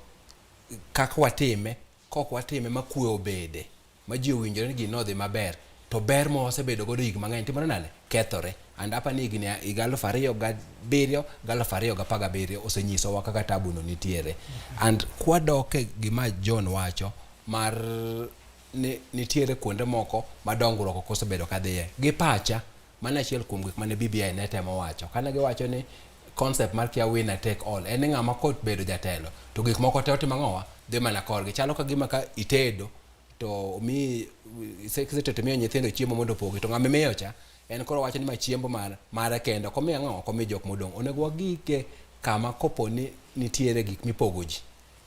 kaka watime, kok watime ma kwe obede, ma ji owinjore ni gini nodhi maber, to ber ma wasebedo godo higni mang'eny timore nade? Kethore. And apa ni higni higa 2007 gi 2017 osenyisowa kaka tabu no nitiere. And kwadok e gima John wacho mar ni nitiere kuonde moko ma dongruok ok osebedo kadhiye. Gi pacha, mano achiel kuom gik mane BBI ne temo wacho. Kane giwacho ni concept mar kia winner take all, en ni ng'ama kobedo jatelo to gik moko te otimo ang'owa? Dhi mana korgi. Chalo ka gima ka itedo to omiyi kisetedo to imiyo nyithindo chiemo mondo opogi to ng'ama imiyo cha en koro wacho ni ma chiembo mar mare kende ok omiyo ang'o ok omi jok modong'. Onego wagike kama kopo ni nitiere gik mipogo ji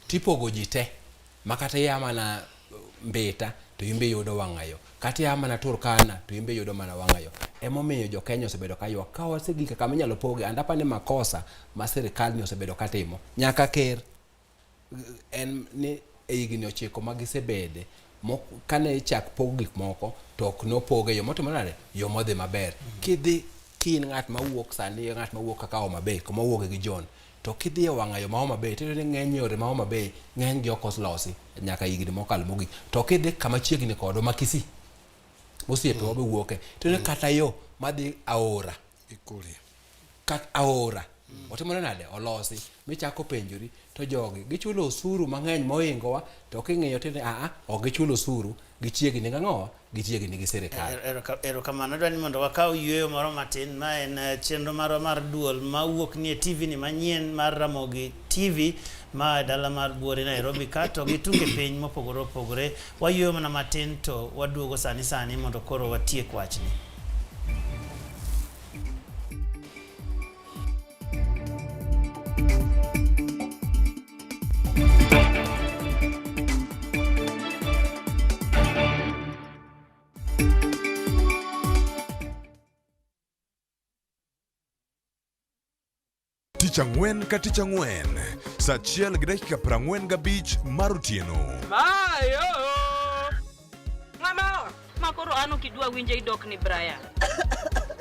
tipogo ji te ma kata ia mana Mbita to in be iyudo wang'ayo, kata ia mana Turkana to in be iyudo mana wang'ayo. Emomiyo jo Kenya osebedo ka ywak. Ka wasegik kama inyalo poge, and apani makosa ma sirikal ni osebedo ka timo nyaka ker en ni e higni 9 ma gisebede kane ichak pog gik moko to ok nopog e yo motimo nade, yo modhi maber. Kidhi ki in ng'at mawuok sani, ng'at mawuok kaka Homa Bay kuma owuoke gi John, to kidhi e wang'ayo ma Homa Bay tiyudo ni ng'eny yore ma Homa Bay ng'eny gi ok olosi nyaka higni mokalo mogik. To kidhi kama chiegni kodwa ma Kisii, osiepewa be wuoke, tiyudo ni kata yo madhi aora kat aora otimore nade olosi michako penjori to jogi gichulo osuru mang'eny mohingowa to king'iyo tiyudo ni aa ok gichul osuru gichiegni gang'owa gichiegni gi sirikal. Erokamano, adwa ni mondo wakaw yueyo moro matin. Ma en chenro marwa mar duol mawuok nie TV ni manyien mar Ramogi TV ma e dala mar Buore Nairobi ka to gi tunge piny mopogore opogore. Wayueyo mana matin to waduogo sani sani mondo koro watiek wachni. Tich ang'wen ka tich ang'wen, sa achiel gi dakika 45 mar otieno. Mayo! Ng'ama ma koro an ok idwa winje idok ni Brian.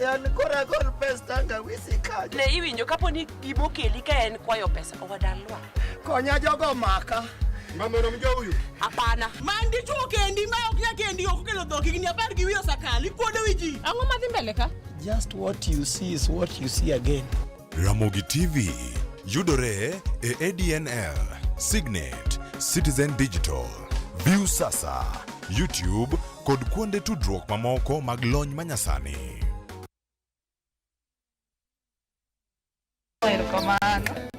Yan koro agol pes tangawisi kanyo. Ne iwinjo kapo ni gimokeli ka en kwayo pesa owadalwa. Konya jogo maka. Mama unamjua huyu? Hapana. Man dichuo kendi ma ok nya kendi ok okelo dhok higni apar gi wiye osekalo ikuodo wi ji. Ang'o madhi mbele ka? Just what you see is what you see again. Ramogi TV yudore e ADNL, Signet, Citizen Digital, Viusasa, YouTube kod kuonde tudruok mamoko mag lony manyasani. Erokamano.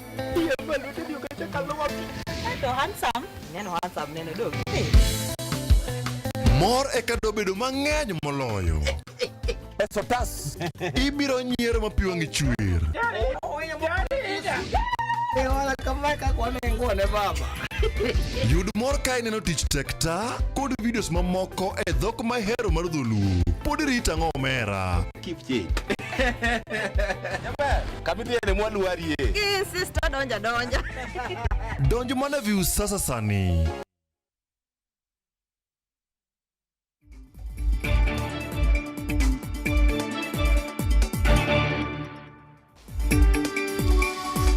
To handsome. Neno handsome neno dog. Mor eka dobedo mang'eny moloyo. Esotas. Ibiro nyiero ma pi wang'i chwer. Yud mor ka ineno tich tek ta kod videos mamoko e dhok mahero mar dholuo. Pod irito ang'o omera? Keep change. Kamidhiye ne mwaluarie. Gi sister donja donja. Donj mana view sasa sani.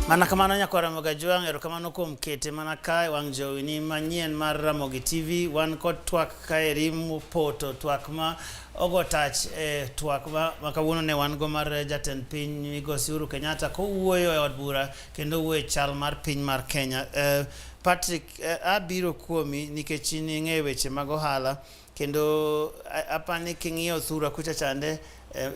Mana kamano nyakwar Ramogi Ajwang', erokamano kuom kete mana ka e wang' jowi ni manyien mar Ramogi TV. Wan kod twak kaeri mopoto, twak ma ogo tach e twak ma, ma kawuono ne wan go mar jatend piny Migosi Uhuru Kenyatta kowuoyo e od bura kendo wuoyo e chal mar piny mar Kenya. Patrick, abiro kuomi nikech in ing'eyo weche mag ohala Kendo apani king'iyo thurwa kucha chande eh,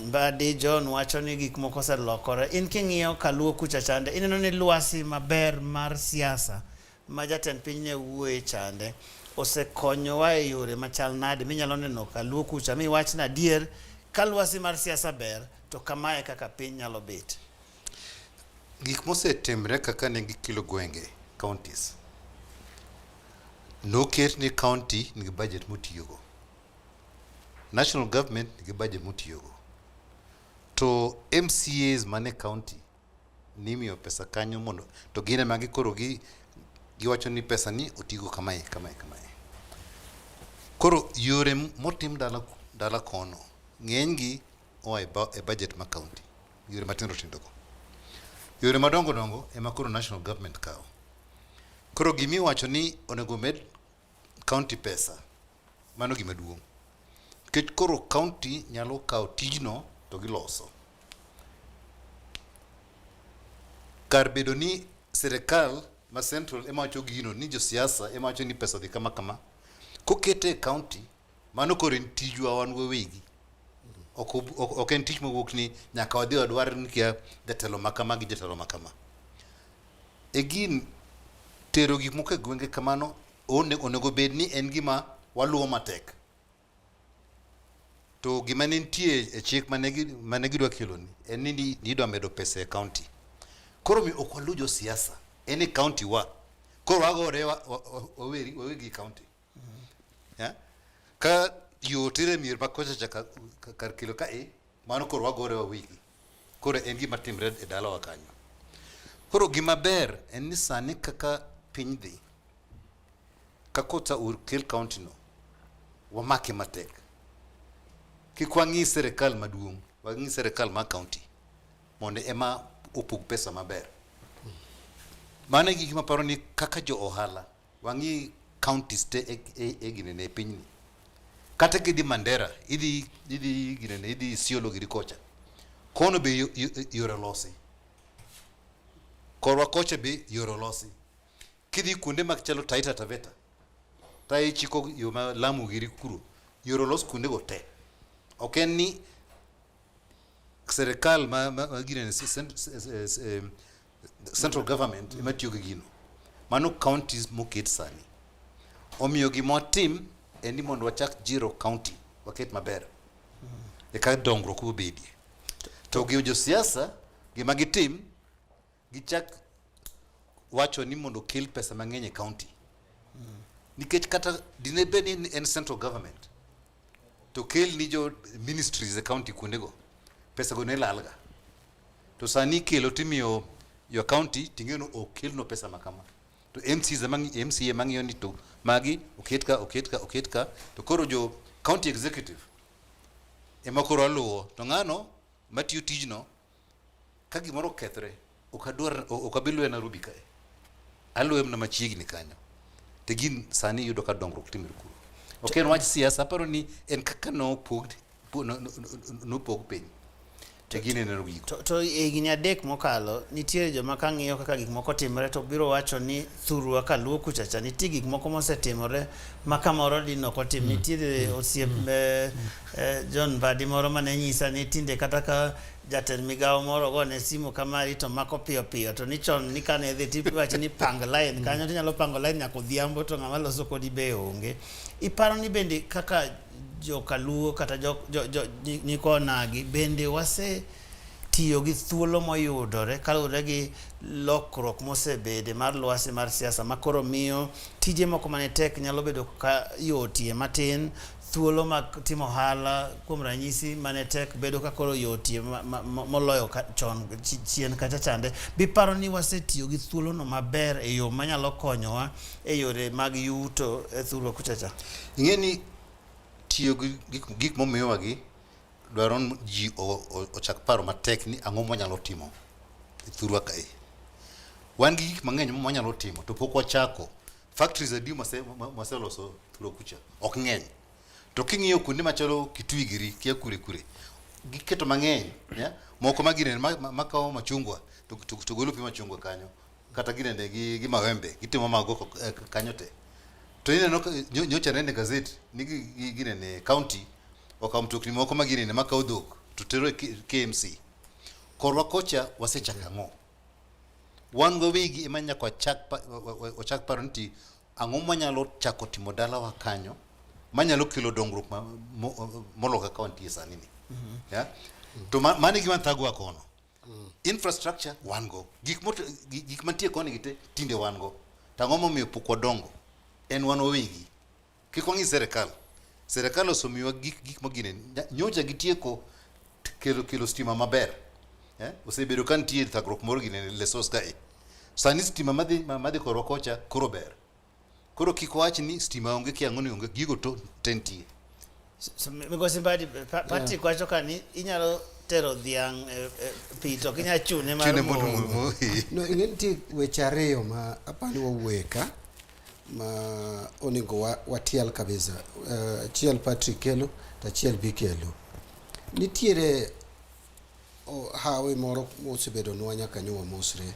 Mbadi John wacho ni gik moko oselokore. In king'iyo kaluo kucha chande ineno ni lwasi maber mar siasa ma jatend piny ne wuoye chande osekonyowa e yore machal nade minyalo neno kaluo kucha miwach ni adier ka lwasi mar siasa ber to kamae kaka piny nyalo bet. Gik mosetimre kaka ne gikelo gwenge, counties, noket ni county nigi budget motiyogo. National government nigi budget motiyogo. To MCAs mane county nimiyo pesa kanyo mondo to gin ema gikoro gi giwacho ni pesa ni otigo kamae kamae kamae. Koro yore motim dala, dala kono ng'enygi oa e, e budget ma county yore matindo tindo go. Yore madongo dongo ema koro national government kawo. Koro gima iwacho ni onego med county pesa, mano gima duong'. Nikech koro county nyalo kawo tijno to giloso. Kar bedo ni sirikal ma central ema wacho gino ni josiasa ema wacho ni pesa odhi kama kama, kokete e county Mano koro en tijwa wan wawegi. Ok, ok, ok en tich mowuok ni nyaka wadhi wadwar ni kia jatelo ma kama gi jatelo ma kama. Again, tero gik moko e gwenge kamano onego bed ni en gima waluwo matek. To gima ne nitie e chik mane mane gidwa kelo ni en ni nidwa medo pesa e county. Koro mi ok waluw josiasa, en e county wa. Koro wagore wawegi wawegi county. Yeah? Ka yo tere mier ma kocha cha kar kelo ka e, mano koro wagore wawegi. Koro en gima timre e dalawa kanyo. Koro gima ber en ni sani kaka piny dhi, ka kotha okel county no, wamake matek. Kik wang'i sirikal maduong', wang'i sirikal ma county mondo ema opog pesa maber. Mano e gima aparo ni kaka jo ohala Wang'i counties te e, e, e ginene e pinyni. Kata kidhi Mandera, idhi idhi ginene, idhi Isiolo giri kocha. Kono be yore olosi. Korwa kocha be yore olosi. Kidhi kuonde mag chalo Taita Taveta, ta ichiko yo ma Lamu giri kuro, yore olos kuonde go te. Ok en ni serikal ma, ma, ma ginene, central government ema tiyo gi gino. Mano counties moket sani. Omiyo gima watim en ni mondo wachak jiro county waket maber. Eka dongruok obedie. To gi josiasa gima gitim gichak wacho ni mondo okel pesa mang'eny e county. Nikech kata dine bed ni en central government to kel ni jo ministries e county kuondego pesa go ne lalga. To sani ikelo timiyo your county ting'eyo ni okelno pesa ma kama. To MCs ema MCA mang'iyo ni to magi oket ka oket ka oket ka to koro jo county executive ema koro aluwo to ng'ano matiyo tijno ka gimoro okethre ok adwar ok abi luwe Nairobi kae aluwe mana machiegni kanyo to gin sani iyudo ka dongruok timore kuro ok en wach siasa aparo ni en kaka nopog nopog piny to gin eneno gigo To, to e higni adek mokalo nitiere joma ka ng'iyo kaka gik moko timore to biro wacho ni thurwa kaluo kucha cha nitie gik moko mosetimore ma kamoro di nok otim. Nitiere osiep eh, eh, John Mbadi moro mane nyisa ni tinde kata ka jatend migawo moro gone simu kamari to mako piyo piyo to ni chon ni kane idhi tiwacho ni pang line kanyo tinyalo pango line nyaka odhiambo to ng'ama loso kodi be onge. Iparo ni bende kaka jokaluo kata jo, jo, jo, nyikwa onagi bende wase tiyo gi thuolo moyudore kaluwore gi lokruok mosebede mar lwasi mar siasa ma koro miyo tije moko mane tek nyalo bedo ka yotie matin thuolo mag timo ohala kuom ranyisi mane tek bedo ka koro yotie moloyo chon chien kacha chande biparo ni wasetiyo gi thuolono maber e yo manyalo konyowa e yore mag yuto e thurwa kuchacha ing'e ni tiyo gi gik, gik momiyowagi dwaro ni ji ochak paro matek ni ang'o mwanyalo timo e thurwa kae. Wan gi gik mang'eny ma wanyalo timo to pok wachako. Factories adi mwaseloso thurwa kucha? Ok ng'eny. To king'iyo kuonde machalo Kitui giri, kia kure kure, giketo mang'eny, yeah? Moko ma ginene makawo machungwa to golo pi machungwa kanyo. Kata ginene gi mawembe, gitimo mago kanyo te. To ineno nyocha nene gazet ni ginene county okawo mtokni moko ma ginene makawo dhok to tero e KMC. Korwa kocha wasechako ang'o? Wan wawegi ema nyaka wachak paro ni ti ang'o mwanyalo chako timo dalawa kanyo manyalo kelo dongruok moloyo kaka wantie sani ni. Yeah? To mano e gima thagowa kono. Infrastructure wan go. Gik mantie koni gi te tinde wan go. To ang'o momiyo pok wadongo? En wan wawegi. Kik wang'i serikal. Serikal osemiyowa gik magine. Nyocha gitieko kelo stima maber. Osebedo ka nitie thagruok moro gine Lesos kae. Sani stima madhi korwa kocha koro ber. Koro kik wach ni stima onge kia ang'o ni onge, gigo to te nitie. So, Migosi Mbadi, Patrick wacho ka ni inyalo tero dhiang' e pi to ok inyal chune mar Chune mondo modho. mo. No, ing'e nitie weche ariyo ma apani wawuoye ka ma onego watiel kabisa. Achiel Patrick kelo to achiel bi kelo. Nitiere hawi moro mosebedonwa nyaka nyo wamosre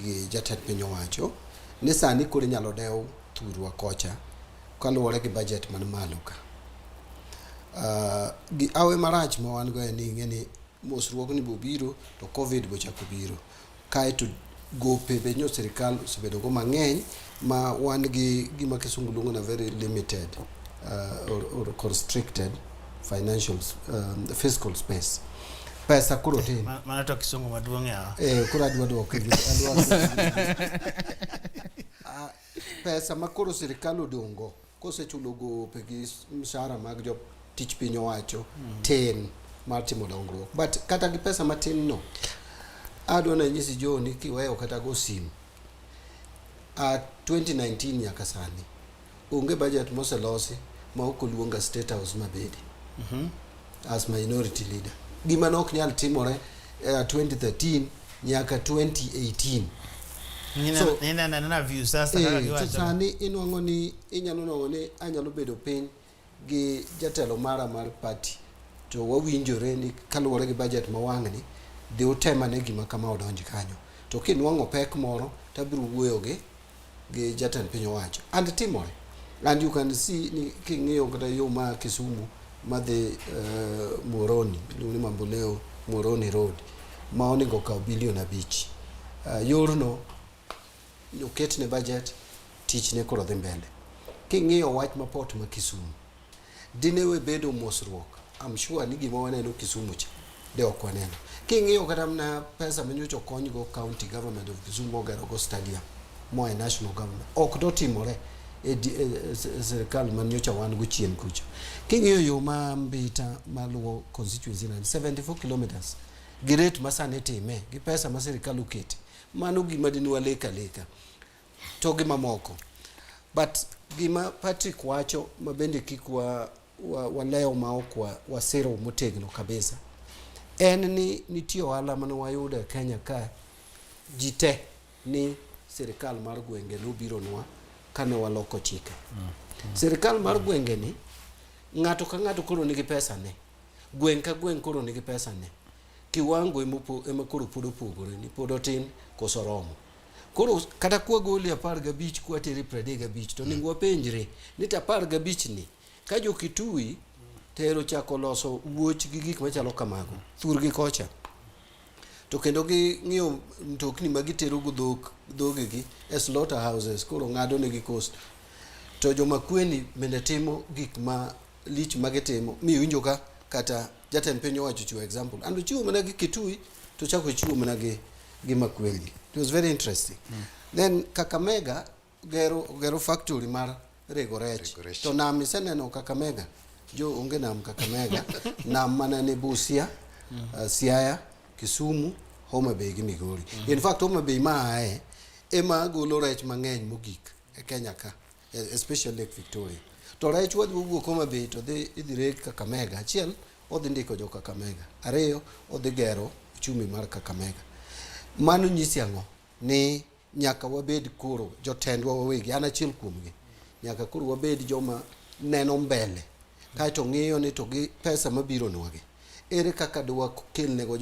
gi jatend piny owacho ni sani koro inyalo dew thurwa kocha kaluwore gi budget man malo ka. Gi awe marach ma wan go en ni ing'e ni mosruogni bobiro to Covid bochako biro. Kaeto gope be nyo sirikal osebedo go mang'eny ma wan gi gima kisungu luongo na very limited or constricted financial fiscal space. Pesa koro tin. Mano to kisungu maduong' yawa. Koro adwa duoke. Pesa ma koro sirikal odong' go kosechulo gope gi mshahara mag jotich piny owacho tin mar timo dongruok. But kata gi pesa matin no, adwa nanyisi Joe ni kiweyo kata go sim, 2019 nyaka sani onge budget moselosi ma ok oluonga State House mabedi as minority leader. Gima ne ok nyal timore 2013 nyaka 2018. So, Nina view sasa kaka to giwacho. sani inwang'o ni inyalo nwang'o ni anyalo bedo piny gi jatelo mara mar party to wawinjore ni kaluwore gi budget ma wang'ni dhi utemane gima kama odonj kanyo. To kinwang'o pek moro to abiro wuoyo gi jatend piny owacho. And timore. And you can see ni king'iyo kata yo ma Kisumu madhi Muhoroni, iluongo ni Mamboleo Muhoroni Road ma onego okaw bilion 5. Yorno oketne budget, tich ne koro dhi mbele. King'iyo wach ma port ma Kisumu, dine we bedo mosruok, I'm sure ni gima waneno Kisumu cha de ok waneno. King'iyo kata mana pesa manyocha okony go county government of Kisumu mogero go stadium moa e national government, ok dotimore e sirikal manyocha wan go chien kucha. King'iyo yo ma Mbita maluwo constituency na 74 kilometers gi rate ma sani itime gi pesa ma sirikal okete, mano gima dine walek aleka to gi mamoko. But gima Patrick wacho ma bende kik walewo ma ok wasiro motegno kabisa en ni nitie ohala mane wayudo e Kenya ka ji te ni sirikal mar gwenge nobironwa kane waloko chike. Sirikal mar gwenge ni ng'ato ka ng'ato koro nigi pesa ne, gweng' ka gweng' koro nigi pesa ne, kiwango ema koro pod opogore ni pod otin koso romo. Koro kata kwagole 15 kwatere 35 to onego wapenjre ni to 15 ni ka jo Kitui tero chako loso wuoch gi gik machalo kamago thurgi kocha to kendo ging'iyo mtokni ma gitero go dhogegi e slaughter houses koro ng'ado negi cost. To joma kweni bende timo gik ma lich ma gitimo mi iwinjo ka kata jatend piny owacho ochiwo example and ochiwo mana gi Kitui to chako ochiwo mana gi Makueni. It was very interesting. Then Kakamega gero factory mar rego rech. To nam iseneno Kakamega? Jo onge nam Kakamega. Nam mana ni Busia, Siaya, Kisumu, Homa Bay gi Migori. In fact Homa Bay ma ae ema golo rech mang'eny mogik e Kenya ka, especially Lake Victoria. To rech wadhi wuok Homa Bay to dhi idhi reg Kakamega. Achiel, odhi ndiko jo Kakamega. Ariyo, odhi gero uchumi mar Kakamega. Mano nyisi ang'o? Ni nyaka wabed koro jotendwa wawegi, an achiel kuomgi. Nyaka koro wabed joma neno mbele kaeto ng'iyo ni to gi pesa mabironwa gi ere kaka dwakelnego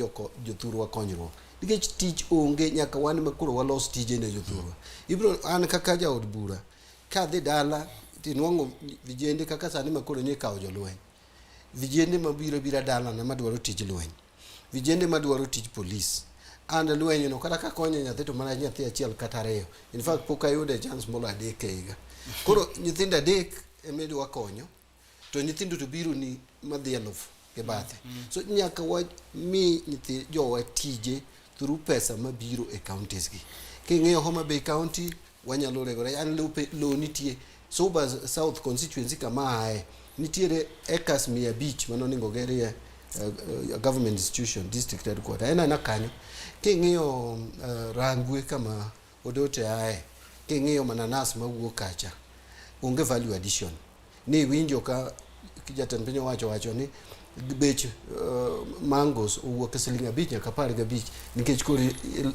jothurwa konyruok nikech tich onge nyaka wan ma koro walos tije ne jothurwa ibro an kaka jaod bura kadhi dala tinwang'o vijende kaka sani ma koro nyikawo jolweny vijende mabiro bira dalana madwaro tij lweny vijende madwaro tij polis and lweny no kata kakonyo nyathi to mana nyathi achiel kata ariyo in fact pok ayude chance molo adek e higa koro nyithindo adek emidwa konyo to nyithindo to biro ni madhi alufu gi bathe so nyaka wami nyithi jowa tije through pesa mabiro e counties gi king'iyo Homa Bay County wanyalo regore an lope lowo nitie Suba South constituency kama aye nitiere acres 500 manonego gerie government institution district headquarter en aena kanyo king'iyo Rangwe kama Odote aye king'iyo mananas mawuok kacha onge value addition ni winjo ka jatend piny owacho wacho ni bech mangoes owuok e siling 5 nyaka 15 nikech koro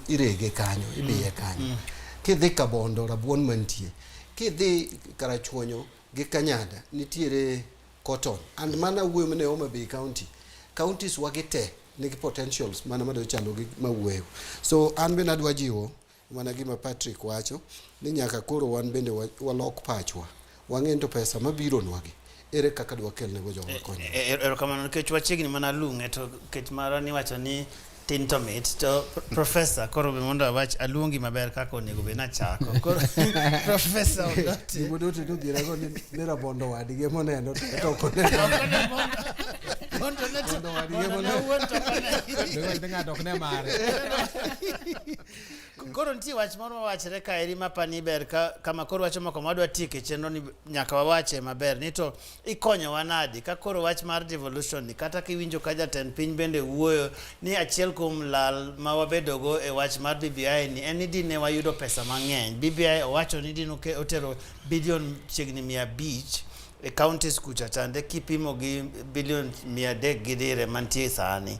irege kanyo ibiye kanyo kidhi Kabondo rabuon mantie kidhi Karachuonyo gi Kanyada nitiere cotton and mana wuoyo mane Homa Bay County counties wagi te nigi potentials mana madwa chalo gi mawuoyo so an bende adwa jiwo mana gima Patrick wacho ni nyaka koro wan bende walok pachwa wang'e ni to pesa mabiro nwagi ere kaka dwakelnego jowa konyruok. Erokamano nikech wachiegni mana lung'e to kech marwa niwacho ni tin to mit to professor koro be mondo awach aluongi maber kaka onego bed nachako koro professor Odote Gima Odote nodhierago ni rabondo wadgi emoneno to ok oneno. Bondo ne Bondo wadgi bondo ne emoneno. owuon to ok one. Ng'ato ok ne mare. Koro nitie wach moro mawachre kaeri mapani ber ka, kama koro wacho moko madwa tieke chenro ni nyaka wawache maber ni to ikonyowa nadi ka koro wach mar devolution ni kata kiwinjo ka jatend piny bende wuoyo ni achiel kuom lal ma wabedogo e wach mar BBI ni en ni dine wayudo pesa mang'eny. BBI owacho ni dine otero bilion chiegni 500 e counties kucha chande kipimo gi bilion 300 gi dire mantie sani.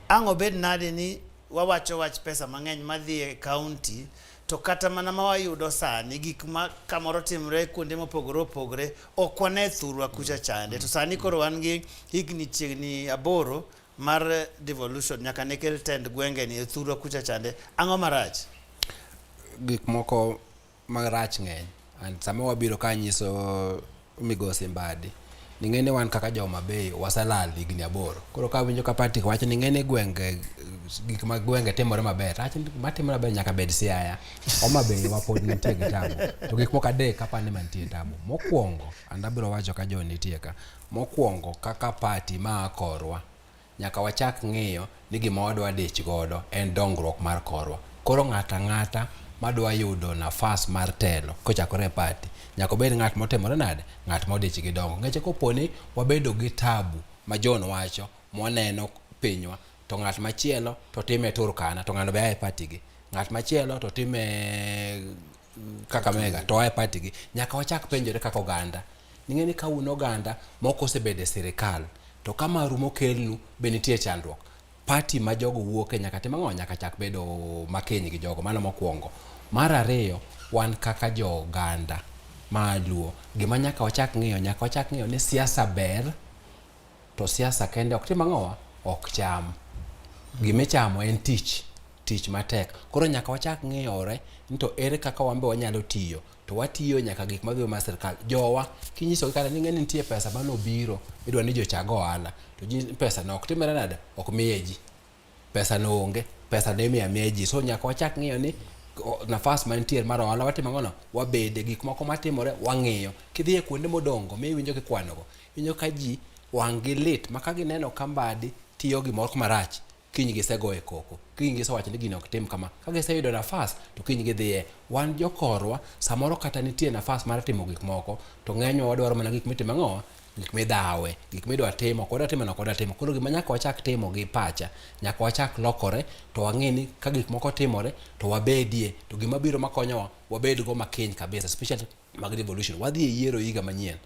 Ang' obed nade ni wawacho wach pesa mang'eny madhi e county to kata mana ma wayudo sani gik ma kamoro timre kuonde mopogore opogore ok wane thurwa kucha chande to sani koro wan gi higni chiegni 8 mar devolution nyaka ne kel tend gwenge ni e thurwa kucha chande ang'o marach? Gik moko marach ng'eny and sama wabiro ka nyiso migosi Mbadi ni ng'e ni wan kaka jo Homa Bay waselal higni 8 koro ka winjo ka Patrick wacho ni ng'e ni gwenge gik ma gwenge timore maber to matimore maber nyaka bed Siaya. Homa Bay wa pod nitie gi tabu to gik moko adek apani ni mantie tabu. Mokwongo and abiro wacho ka John nitie ka mokwongo kaka party ma korwa nyaka wachak ng'iyo ni gima wadwa dich godo en dongruok mar korwa. Koro ng'ato ang'ata madwa yudo nafas mar telo kochakore e party nyaka obed ng'at motimore nade? Ng'at modich gi dongo. Nikech kopo ni wabedo gi tabu ma John wacho mwaneno pinywa to ng'at machielo to time Turkana to ng'ano be a e party gi. Ng'at machielo to time Kakamega to a e party gi. Nyaka wachak penjore kaka oganda. Ning'e ni ka un oganda moko osebedo e sirikal to ka maru mokelnu be nitie chandruok. Party ma jogo wuoke nyaka tim ang'o? Nyaka chak bedo makiny gi jogo. Mano mokwongo. Mar ariyo, wan kaka jo oganda ma Luo, gima nyaka wachak ng'iyo, nyaka wachak ng'iyo ni siasa ber to siasa kende ok tim ang'owa? Ok cham. Gimichamo en tich, tich matek. Koro nyaka wachak ng'iyore ni to ere kaka wan be wanyalo tiyo to watiyo nyaka gik mabiro mar sirkal. Jowa kinyisogi kata ni ing'e ni nitie pesa manobiro idwa ni ji ochak go ohala to ji pesa no ok timre nade? Ok miye ji. Pesa no onge, pesa no imiyo amiya ji. So nyaka wachak ng'iyo ni nafas mantie mar ohala watimo ang'ono? Wabede gik moko matimore wang'iyo. Kidhi e kuonde modongo miwinjo kikwanogo, iwinjo ka ji wang' gi lit ma ka gineno ka Mbadi tiyo gimoro marach kiny gisegoye koko, kiny gisewacho ni gini ok tim kama. Ka giseyudo nafas to kiny gidhiye. Wan jokorwa samoro kata nitie nafas mar timo gik moko to ng'enywa wadwaro mana gik mitimo ang'owa? Gik midhawe, gik midwa timo, ok wadwa timo no ok wadwa timo. Koro gima nyaka wachak timo gi pacha, nyaka wachak lokore to wang'e ni ka gik moko timore to wabedie to gima biro makonyowa wabed go makiny kabisa especially mag devolution. Wadhi e yiero higa manyien.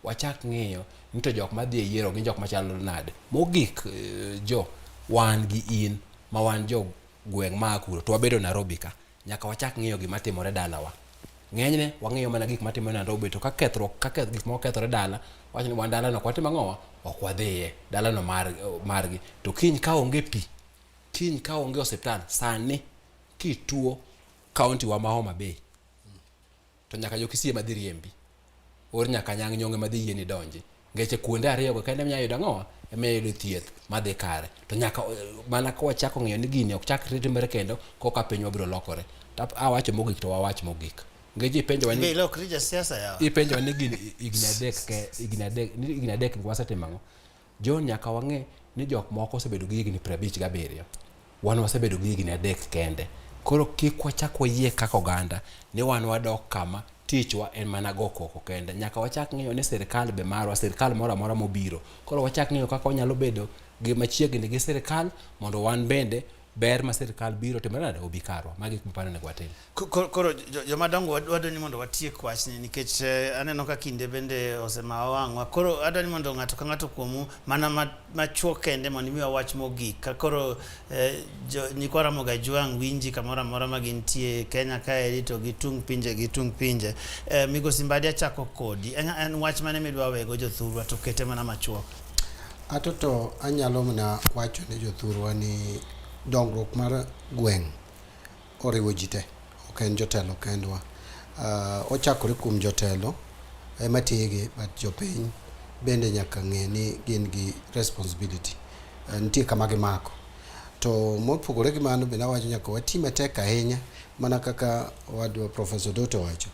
Wachak ng'iyo ni to jok madhi e yiero gin jok machalo nade. Mogik jo, wan gi in ma wan jo gweng' maa kuro to wabedo Nairobi ka, nyaka wachak ng'iyo gima timore dalawa. Ng'enyne wang'iyo mana gik matimore Nairobi to ka kethruok ka gik moko kethore dala, wacho ni wan dalano ok watim ang'owa, ok wadhiye, dalano mar, margi. To kiny ka onge pi, kiny ka onge osiptal, sani kituo kaunti wa ma Homa Bay, to nyaka jo Kisii ema dhi riembi. Or nyaka Anyang' Nyong'o ema dhi yieni donji. Ngeche kuonde ariyo go kende eminya yudo ang'owa? Eminya yudo thieth madhi kare. To nyaka mana ka wachako ng'iyo ni gini ok chak timre kendo koka pinywa biro lokore. To awacho mogik to wawach mogik. Ngeche ipenjowa ni Be ilokri jasiasa yawa? Ipenjowa ni gini higni adek ke higni adek ni higni adek wasetimo ang'o? John nyaka wang'e ni jok moko osebedo gi higni 57. Wan wasebedo gi higni adek kende. Koro kik wachak wayie kaka oganda ni wan wadok kama tichwa en mana go koko kende. Nyaka wachak ng'iyo ni sirkal be marwa, sirkal moro amora mobiro. Koro wachak ng'iyo kaka wanyalo bedo gi machiegni gi sirkal mondo wan bende ber ma sirkal biro timore nade obi karwa. Magi gik maparo onego watim. Koro jomadongo wadwa ni mondo watiek wachni nikech eh, aneno ka kinde bende osemawa wang'wa. Koro adwa ni mondo ng'ato ka ng'ato kuomu mana machuok kende mondo imiwa wach mogik. Ka koro eh, nyikwa Ramogi Ajwang' winji kamoro amora ma gintie Kenya kaeri to gi tung' pinje gi tung' pinje. Eh, Migosi Mbadi achako kodi. En, en wach mane midwa wego jothurwa to kete mana machuok? Ato to anyalo mana wacho ne jothurwa ni dongruok mar gweng' oriwo ji te, ok en jotelo kendwa. Uh, ochakore kuom jotelo ema tigi, but jopiny bende nyaka ng'e ni gin gi responsibility. Nitie kama gimako. To mopogore gi mano bende awacho nyaka wati matek ahinya mana kaka owadwa Professor Doto owacho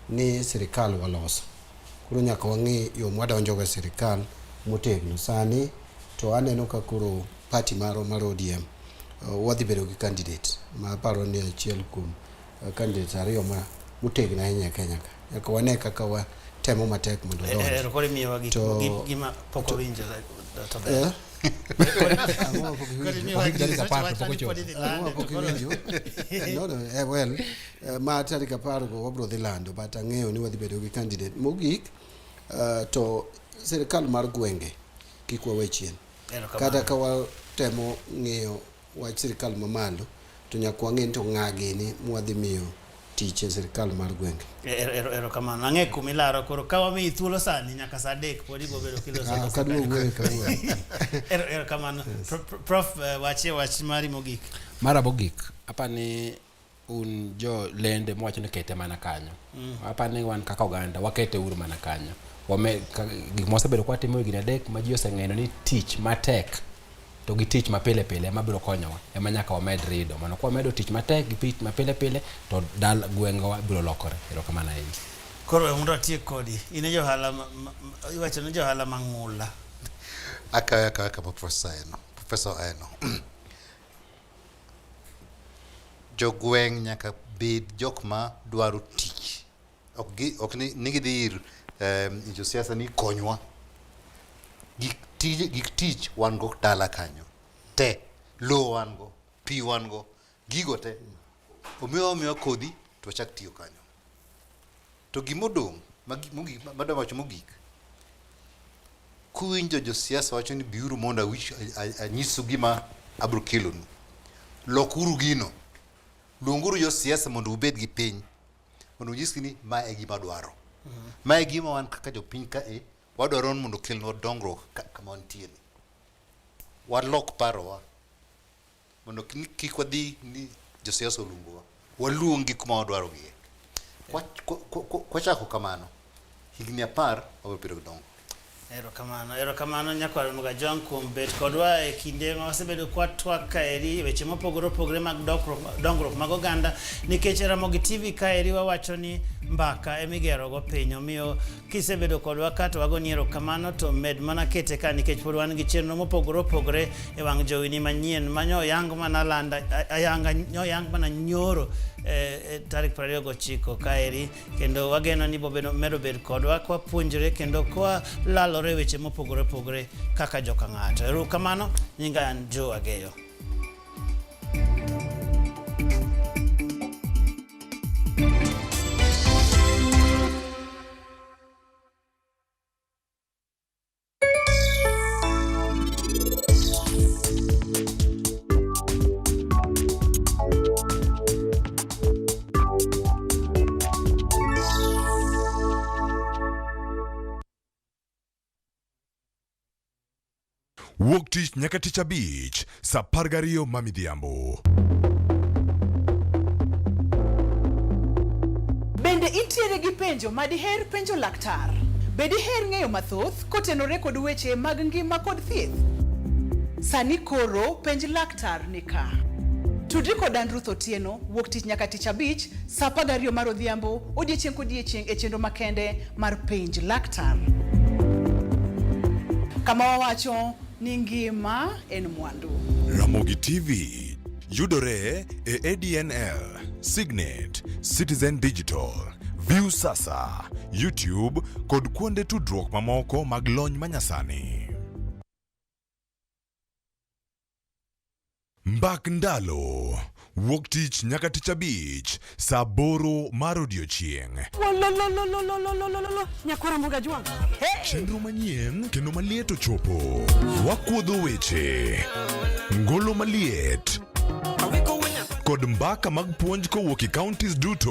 ni sirikal waloso. Koro nyaka wang'i yo mwadonjogo e sirikal motegno. Sani to aneno ka koro party marwa mar ODM wadhi bedo gi candidate ma aparo ni achiel kuom candidates ariyo ma motegno ahinya e Kenya ka. Nyaka wane kaka watemo matek mondo odonji. Ero koro imiyowa gik To- gima pok owinjo to ber. Eh? Ang'o ma pok Koro iwinjo? imiyowa Pok gik tarik apar to wacho pok ni ochopo. pod idhi Ang'o lande ma to pok koro- iwinjo? No, no, well, ma tarik apar go wabro dhi lando but ang'eyo ni wadhi bedo gi candidate mogik to sirikal mar gwenge kik wawe chien. Erokamano. Kata ka watemo ng'iyo wach sirikal mamalo to nyaka wang'e ni to ng'a gini mwadhi miyo tich e sirikal mar gwenge. Erokamano. Ang'e kuma ilaro koro ka wamiyi thuolo sani nyaka saa adek pod ibiro bedo kiloso. Ah, ok adwa wuoyo kawuono. Erokamano. Prof, wachie wach mari mogik. Mara mogik, apani un jo lende mwacho ni kete mana kanyo. Apani wan kaka oganda wakete uru mana kanyo. Wame, ka, gik mwasebedo kwatimo higni adek ma ji oseng'eno ni tich matek to gi tich mapile pile ema biro konyowa ema nyaka wamed rido mondo kwamedo tich matek gi tich mapile pile to dal gwengewa biro lokore. Erokamano ahinya. Koro we mondo atiek kodi. In e johala iwacho ni johala mang'ula. Akawe akawa kama profesa eno. Profesa eno. Jogweng' nyaka bed jok ma dwaro tich. Ok gi, ok ni, ni gidhi ir josiasa ni konywa. Gik tij, gik tich wan go dala kanyo. Te. Lowo wan go, pi wan go, gigo te. Omiwa omiwa kodhi to wachak tiyo kanyo. To gimodong' mogik madwa wacho mogik, kuwinjo josiasa wacho ni biuru mondo awich, anyisu gima abiro kelonu. Lokuru gino. Luonguru josiasa mondo ubed gi piny. Mondo unyisgi ni ma e gima adwaro. Ma e gima wan kaka jopiny ka e, wadwaro ni mondo okelnwa dongruok kama wantie ni. Walok parowa mondo kik wadhi ni josiasa oluongowa. Waluong gi kuma wadwaro gie. Kwachako kamano, higni 10 wabiro bedo gi dongruok. Erokamano, erokamano nyakwar Mugajwang' kuom bet kodwa e kinde ma wasebedo kwatwak kaeri weche mopogore opogore mag dongruok mag oganda nikech Ramogi TV kaeri wawacho ni mbaka emigerogo piny omiyo kisebedo kodwa ka to wagoni erokamano to med mana kete ka nikech pod wan gi chenro mopogore opogore e wang' jowini manyien ma nyoyang mana landa ayanga nyoyang mana nyoro tarik 29 kaeri kendo wageno ni bobedo medo bet kodwa kwapuonjore kendo kwa lalore weche mopogore opogore kaka joka ng'ato. Erokamano, nyinga an Joe Ageyo. Wuok tich nyaka tich abich, sa 12 ma midhiambo. Bende intiere gi penjo ma diher penjo laktar? Be diher ng'eyo mathoth kotenore kod weche mag ngima kod thieth? Sani koro penj laktar ni ka. Tudri kod an Ruth Otieno wuok tich nyaka tich abich saa 12 mar odhiambo odiechieng' kodiechieng' e chenro makende mar penj laktar. Kama wawacho ni ngima en mwandu. Ramogi TV yudore e ADNL, Signet, Citizen Digital, Viusasa, YouTube kod kuonde tudruok mamoko mag lony manyasani. Mbak Ndalo, wuok tich nyaka tich abich, saa 8 mar odiechieng'. Wololololololololo, nyakwara Mbuga Jwang'. Chenro manyien kendo maliet ochopo. Wakuodho weche, ngolo maliet, kod mbaka mag puonj kowuok e counties duto.